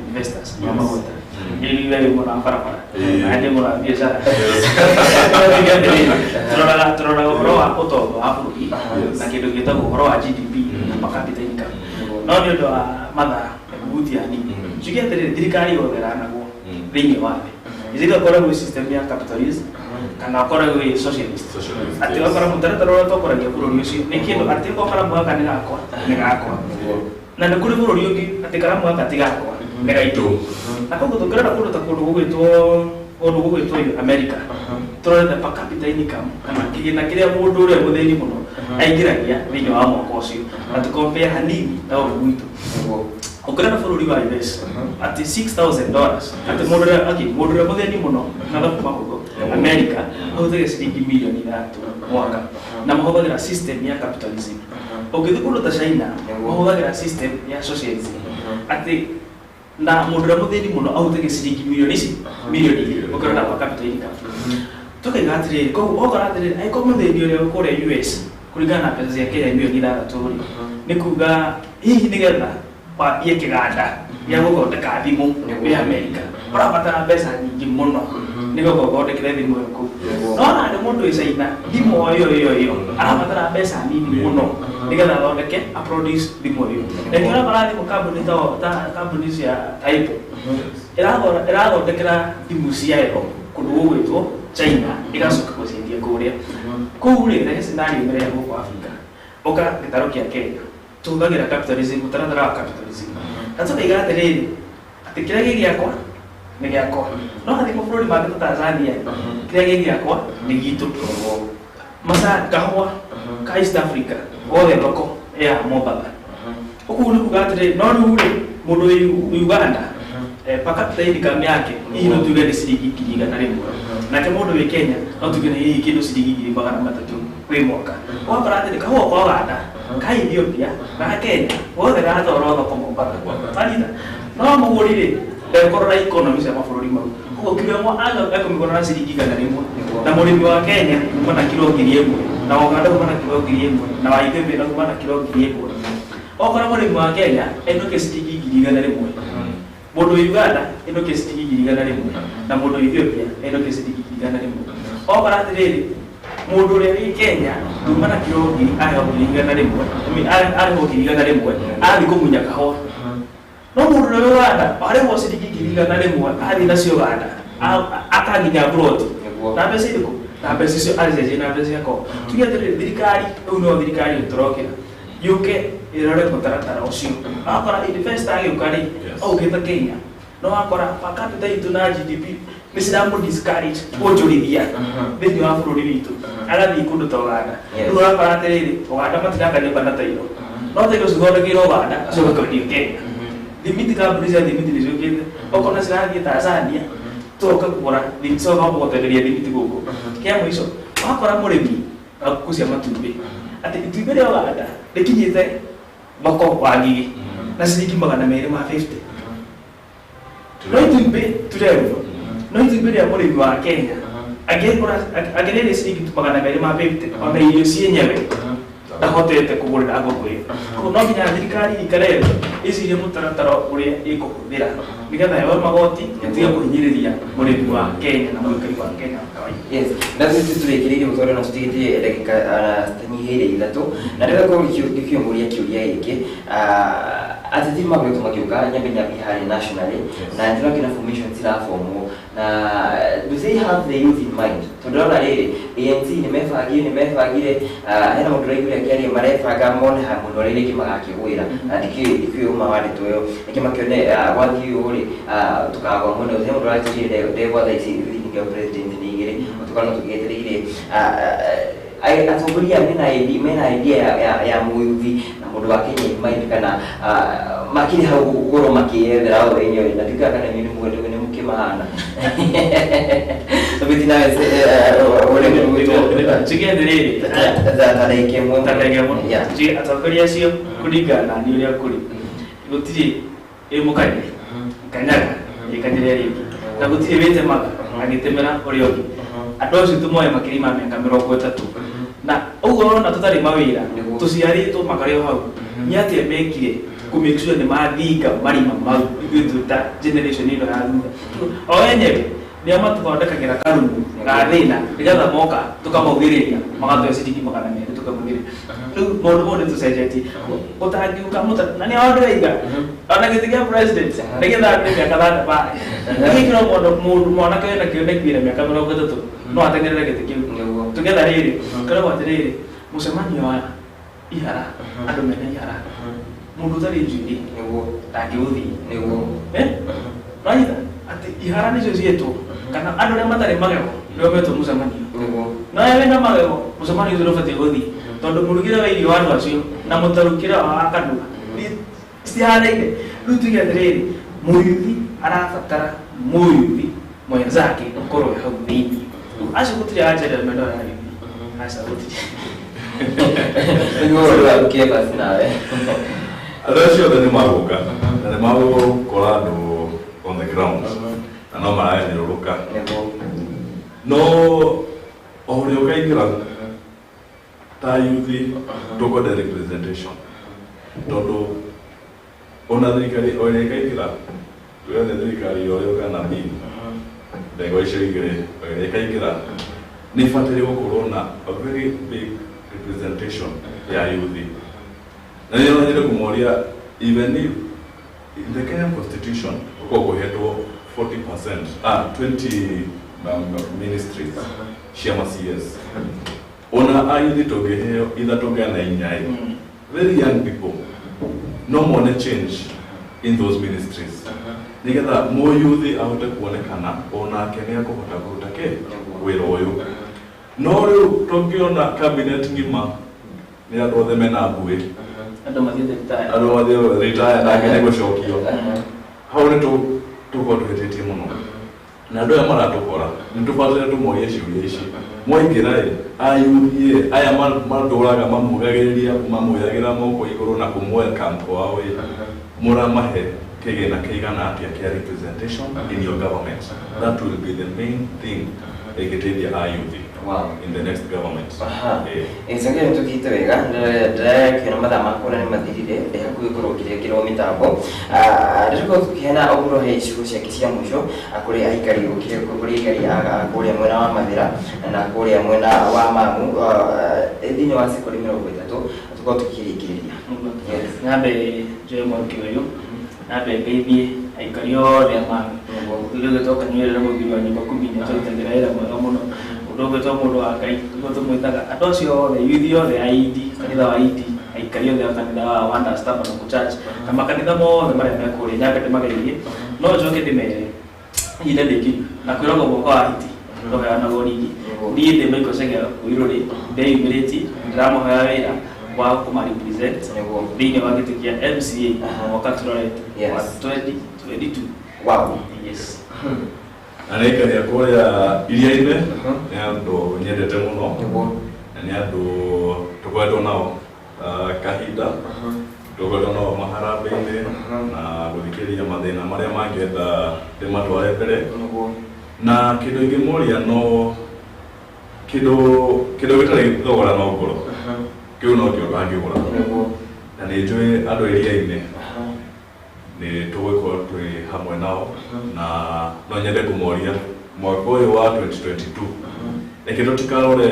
J: investors mamagweta nĩ we wĩ mwena wa barabara na ndĩ mwena wa biacara. Tũroraga ũhoro wa ũtonga wa bũrũri na kĩndũ gĩtagwo ũhoro wa GDP na per capita income, no nĩ ũndũ wa mathaa kũhutia hanini, njuge atĩrĩrĩ, thirikari yothe ĩranagwo thĩinĩ wa thĩ ithe ũkorwo gwĩ system ya capitalism kana ũkorwo gwĩ socialist, atĩ ũgakora mũtaratara ũrĩa ũtongoragia bũrũri ũcio nĩ kĩndũ atĩ ũkorwo karamu gaka nĩ gakwa, nĩ gakwa, na nĩ kũrĩ bũrũri ũngĩ atĩ karamu gaka ti gakwa, nĩ gaitũ. Na koguo tũngĩrora kũndũ ta kũndũ gũgwĩtwo America, tũrorete per capita income kana kĩgĩna kĩrĩa mũndũ ũrĩa mũthĩni mũno aingĩragia thĩinĩ wa mwaka ũcio, na tũkompare hanini na gũkũ gwitũ. Ũngĩrora bũrũri wa US, atĩ $6000, atĩ mũndũ ũrĩa okay, mũndũ ũrĩa mũthĩni mũno na mathabu mahũthũ America ahũthĩre ciringi 3 mirioni mwaka, na mahũthagĩra system ya capitalism. Ũngĩthiĩ kũndũ ta China, mahũthagĩra system ya socialism, atĩ na mũndũ ũrĩa mũthĩni mũno ahũthĩre ciringi mirioni ici 2 mirioni ũkĩrora per capita income. Tũkaiga atĩrĩrĩ, koguo ũgakora atĩrĩrĩ, angĩkorwo mũthĩni ũrĩa kũrĩa US kũringana na mbeca cia Kenya 6 mirioni rĩ, nĩ kuga hihi nĩgetha wambie kĩganda gĩa gũthondeka thimũ wĩ America ũrabatara mbeca nyingĩ mũno nĩgetha ũthondekere thimũ ĩyo kũu. No na nĩ mũndũ wĩ China, thimũ o ĩyo arabatara mbeca nini mũno nĩgetha athondeke a produce thimũ ĩyo. Na nĩkĩo ũrakora thimũ kambuni ta kambuni cia ta Apple ĩrathondekera thimũ ciayo kũndũ gũgwĩtwo China, ĩgacoka gũciendia kũrĩa kũu rĩ. Rehe scenario ĩmwe ya gũkũ Africa, ũka gĩtarũ kĩa Kenya, tũhũthagĩra capitalism, mũtaratara wa capitalism, na tũkaiga atĩrĩrĩ, atĩ kĩrĩa gĩ gĩakwa nĩ gĩakwa. No hathiĩ mabũrũri mangĩ ta Tanzania, kĩrĩa gĩ gĩakwa nĩ gitũ. Maca kahũa ka East Africa gothe thoko ya Mombatha. Ũguo nĩ kuga atĩrĩrĩ, no rĩu rĩ, mũndũ wĩ Uganda, per capita income yake hihi no tuge nĩ ciringi 100,000, nake mũndũ wĩ Kenya no tuge nĩ hihi kĩndũ ciringi 300,000 kwĩ mwaka. Ũgakora atĩrĩ, kahũa kwa Uganda, ka Ethiopia na Kenya gothe gatwarwo thoko Mombatha, wanyita? No mũgũri rĩ, ndekũrora economy cia mabũrũri mau. Koguo kilo ĩmwe ekũmĩgũra na ciringi 100, na mũrĩmi wa Kenya kuma na kilo 1000, na wa Uganda kuma na kilo 1000, na wa Ethiopia na kuma na kilo 1000. Okorwo mũrĩmi wa Kenya enũke ciringi 100,000, mũndũ wa Uganda enũke ciringi 100,000, na mũndũ wa Ethiopia enũke ciringi 100,000. Okora atĩrĩrĩ, mũndũ ũrĩa wĩ Kenya nduma na kilo ngiri arĩhwo 100,000, I mean, arĩhwo 100,000 athiĩ kũmunya kahũa, no mũndũ ũrĩa wĩ Uganda arĩhwo ciringi 100,000 athiĩ nacio Uganda akanginya buroti na mbeca irĩkũ? Na mbeca icio arĩcenjie na mbeca ciakwa. Tuge atĩrĩrĩ, thirikari rĩu no thirikari tũrokĩra yũke ĩrore mũtaratara ũcio. Wakora investor agĩũka rĩ, aukĩte Kenya, no wakora per capita itũ na GDP nĩ ciramũ discourage kuonjorithia thĩinĩ wa bũrũri witũ, agathiĩ kũndũ ta Ũganda. Rĩu ũrakora atĩrĩrĩ, Ũganda matiraka nyũmba na tairo, no tairo cithondekeirwo Ũganda cigoka kwendio Kenya. Thimiti, kambuni cia thimiti nĩ ciũkĩte, okorwo cirathiĩ Tanzania tũgoka kũgũra, coka gũtenderia thimiti gũkũ. Kĩa mũico, wakora mũrĩmi wa ngũkũ cia matumbĩ, atĩ itumbĩ rĩa Ũganda rĩkinyĩte thoko wa Ngigĩ na ciringi 250, no itumbĩ 12, no itumbĩ rĩa mũrĩmi wa Kenya angĩgũra angĩrĩrĩ ciringi 250, ona irio cienyewe ndahotete kũgũrĩra ngũkũ ĩyo. Koguo no nginya thirikari ĩikare thĩ ĩcirie mũtaratara ũrĩa ĩkũhũthĩra nĩgetha yoe magoti ĩtige kũhinyĩrĩria mũrĩmi wa Kenya na mũikari wa Kenya wa kawaida.
B: Yes, na sisi tũrĩkĩrĩirie mũtwarĩre na tũtigĩtie ndagĩka citanyihĩire 3, na ndĩrenda korwo ngĩkĩũria kĩũria gĩkĩ. Ateti makoretwo magĩũka nyambi nyambi harĩa nationally, na ndĩrakĩona formation cirabomwo, na do they have the youth in mind? Tondũ ndĩrona rĩrĩ, ANC nĩ mebangire, hena mũndũ ũraiguire akĩaria marebanga mone ha mũno ũrĩa rĩngĩ magakĩgwĩra, na ndikĩũĩ ũma wa ndeto ĩyo, rĩngĩ makĩone gwathiĩ ũũ rĩ, tũkagwa mwena ũcio. He mũndũ ũranjĩrire ndegwa thaa ici gĩthimi kĩa president nĩ 2, tũkorwo tũgĩetereire. Atongoria mena idea ya mũyuthi na mũndũ wa Kenya in mind, kana makĩrĩ hau gũkorwo makĩyethera o enyewe? Na ndikaga kana inyuĩ nĩ mwende nĩ mũkĩmahana tũmĩti nawe.
J: Njige atĩrĩrĩ,
B: ta ndagĩka 1.
J: Ta ndagĩka 1. Njige atongoria acio, kũringana na niĩ ũrĩa kũrĩ, gũtirĩ ĩ mũkanye kanyaga ĩkanyĩre rĩngĩ, na gũtirĩ wĩtemaga agĩtemera ũrĩa ũngĩ. Andũ acio tũmoe makĩria ma mĩaka 30 na ũguo ũrona tũtarĩ mawĩra, tũciarĩtwo makarĩ o hau. Nĩ atĩa mekire kũ make sure nĩ mathinga marima mau ithuĩ twĩ ta generation ĩno ya thutha? O enyewe nĩo matũthondekagĩra karumu ga thĩna, nĩgetha moka tũkamaugĩrĩria magatũhe ciringi 200, tũkamaugĩrĩria. Rĩu maũndũ mau nĩ tũcenjetie, gũtangiũka na nĩo ndĩraiga ona gĩtĩ kĩa president nĩgetha nĩ mĩaka 35 gĩkĩro mũndũ mwanake wĩna kĩoneki wĩna mĩaka 30 no ateng'erere gĩtĩ kĩu. Tũgetha rĩrĩ koragwo atĩrĩrĩ, mũcemanio wa ihara, andũ mena ihara, mũndũ ũtarĩ njuĩrĩ ndangĩũthiĩ. Nĩwanyita atĩ ihara nĩcio ciĩtwo, kana andũ arĩa matarĩ magego nĩo metwo mũcemanio. No we wĩna magego, mũcemanio ũcio ndũbatiĩ gũthiĩ, tondũ mũrugĩre wa irio wa andũ acio na mũtarukĩre wa kanua citihanaine. Rĩu tuge atĩrĩrĩ, mũyuthi arabatara mũyuthi mwenzake ũkorwo wĩ hau thĩinĩ. Rĩu acio gũtirĩ agenda mendo ya yuthi, aca, gũtirĩ.
B: Nĩguo ũndũ wa kĩebasi nawe.
I: Andũ acio othe nĩ magũka na nĩ magũkora andũ on the ground na no maranyũrũrũka, no o ũrĩa ũkaingĩra ta yuthi tũkwenda representation, tondũ ona thirikari o ĩrĩa ĩkaingĩra, tuge nĩ thirikari ya ũrĩa kana B, ndegwa icio igĩrĩ, o ĩrĩa ĩkaingĩra nĩ ĩbataire gũkorwo na a very big representation ya yuthi. Na nĩ nyende kũmoria, even if in the Kenyan constitution ũkorwo kũhetwo 40%, 20 ministries cia ma CS, ona ayuthi tũngĩheo 3 kana 4, very young people, no mone change in those ministries, nigetha mũyuthi ahote kuonekana onake nĩ akũhota kũruta kĩ wĩra ũyũ. No rĩu tũngĩona cabinet ng'ima nĩ andũ othe mena mbuĩ,
J: andũ mathiĩte retire,
I: andũ mathiĩ retire nake nĩ gũcokio hau, nĩ tũkorwo tũhĩtĩtie mũno. Na andũ aya maratũkora nĩ tũbataire tũmorie ciũria ici: mwaingĩra ĩ, ayuthi ĩ, aya matũraga mamugagĩrĩria, mamuyagĩra moko igũrũ na kũmwelcome kwao ĩ, mũramahe kĩgĩna kĩigana atĩa kĩa representation in your government? That will be the main thing ĩngĩteithia ayuthi in the next government.
B: Ĩcokere nĩ tũthiĩte wega, ndĩrakĩona mathaa makwa nĩ mathirire, ndĩ hakuhĩ gũkorwo ngĩrengerwo mĩtambo. Ndĩrĩkorwo tũkĩheana o mũndũ he icigo ciake cia mũico kũrĩ aikari kũrĩ aikari a kũrĩa mwena wa Mathĩra na kũrĩa mwena wa Mang'u, thĩinĩ wa sekondi 30 tũkorwo tũkĩrĩkĩrĩria. Yes.
J: Nyambe njoe mwaki ũyũ, nyambe ngeithie aikari othe a Mang'u. Mũthuri ũgĩtwo Kanyuĩrĩra, mũthuri wa nyũmba kumi, nĩ atũrutagĩra wĩra mwega mũno. Mũndũ ũgwĩtwo mũndũ wa Ngai nĩguo tũmwĩtaga. Andũ acio othe, youth othe a ED, kanitha wa ED, aikari othe a kanitha wa Wonders Tabernacle Church na makanitha mothe marĩa me kũrĩa, nyambe ndĩmageithie. No njoke ndĩmere ihinda nĩ ikinyu na kwĩragwo mwaka wa hiti ndũheanagwo rigi. Niĩ ndĩ Michael Chege Wairũrĩ, ndeyumĩrĩtie, ndĩramũhoya wĩra wa kũma represent thĩinĩ wa gĩtĩ kĩa MCA mwaka tũrorete wa 2022.
B: Wow.
J: Yes.
I: Na nĩ aikari a kũrĩa iria-inĩ, nĩ andũ nyendete mũno na nĩ andũ tũkoretwo nao kahinda, tũkoretwo nao maharambĩ-inĩ na gũthikĩrĩria mathĩna marĩa mangĩenda ndĩmatware mbere. Na kĩndũ ingĩmoria no kĩndũ gĩtarĩ thogora no ngoro, kĩu no kĩo ngangĩgũra. Na nĩ njũĩ andũ iria-inĩ nĩ tũgũkorwo twĩ hamwe nao, na no nyende kũmoria mwaka ũyũ wa 2022 reke tũtikarore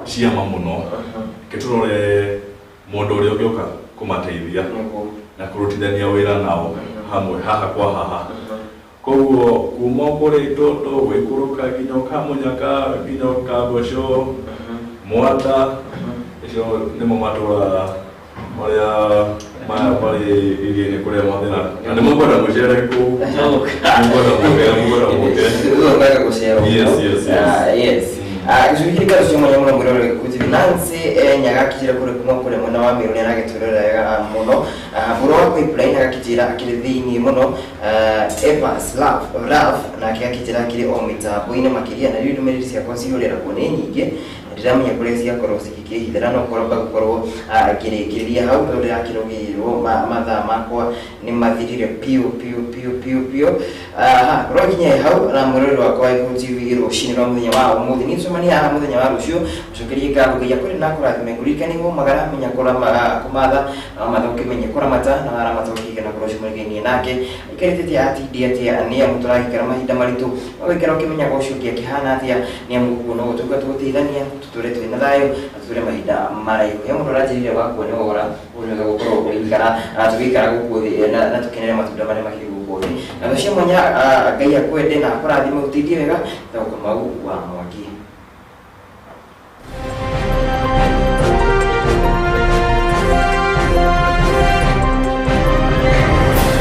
I: ciama mũno, reke tũrore mũndũ ũrĩa ũngĩũka kũmateithia na kũrutithania wĩra nao hamwe haha kwa haha. Koguo kuma kũrĩa Itondo gũikũrũka nginya Kamunyaka nginya Kagoco Mwanda, icio nĩmo matũra marĩa marĩ iria-inĩ kũrĩa Mathĩra, na nĩ mũkwenda mũcere kũu, mũkwenda mũke, mũkwenda mũke.
B: Ũgaga gũcera ũguo.
I: Yes, yes, yes.
B: Yes. Gĩcunjĩ kĩrĩ kĩarĩ cia mwanya mũno mwĩroreri wa Gĩkũyũ TV. Nancy Nyaga akĩnjĩra kũrĩa kuma kũrĩa mwena wa Meru nĩ aragĩtwĩrorera wega mũno. Mbũrũ wa Pipeline agakĩnjĩra akĩrĩ thĩiniĩ mũno. Evans Love nake akĩnjĩra akĩrĩ o mĩtambo-inĩ makĩria, na rĩu ndũmĩrĩri ciakwa cihũrĩragwo nĩ nyingĩ, ndiramenya kũrĩa ciakorwo cigĩkĩhithĩra, no korwo ngũkorwo ngĩrĩkĩrĩria hau tondũ ndĩrakĩrũgĩrĩrwo mathaa makwa nĩ mathirire piũ piũ piũ piũ piũ. Rwakinya hau na mwĩroreri wakwa wa Gĩkũyũ TV rũcinĩ rwa mũthenya wa ũmũthĩ, niĩ tũcemania haha mũthenya wa rũciũ. Mũcokerie ngatho Ngai akũrĩ na akũrathime. Ngũririkanie ũmagara menya kũmatha na wamatha ũkĩmenye kũramata, na waramata ũkĩgĩa na ngoro ũcemanie nake. Aikarĩte atĩa, atindĩ atĩa, nĩ amu tũragĩikara mahinda maritũ, ũgaikara ũkĩmenyaga ũcio ũngĩ akĩhana atĩa, nĩ amu ũguo no gũtuĩka tũgũteithania tũtũre twĩ na thayũ na tũtũre mahinda maraihu. He mũndũ ũranjĩrire wakua nĩ wora, ũguo nĩ wega gũkorwo ũgĩikara, tũgĩikara gũkũ thĩ na tũkenere matunda marĩa makĩrĩ gũkũ thĩ. Na thũ cia mwanya, Ngai akwende na akũrathime, ũteithie wega. Ndagwo Kamau wa Mwangi.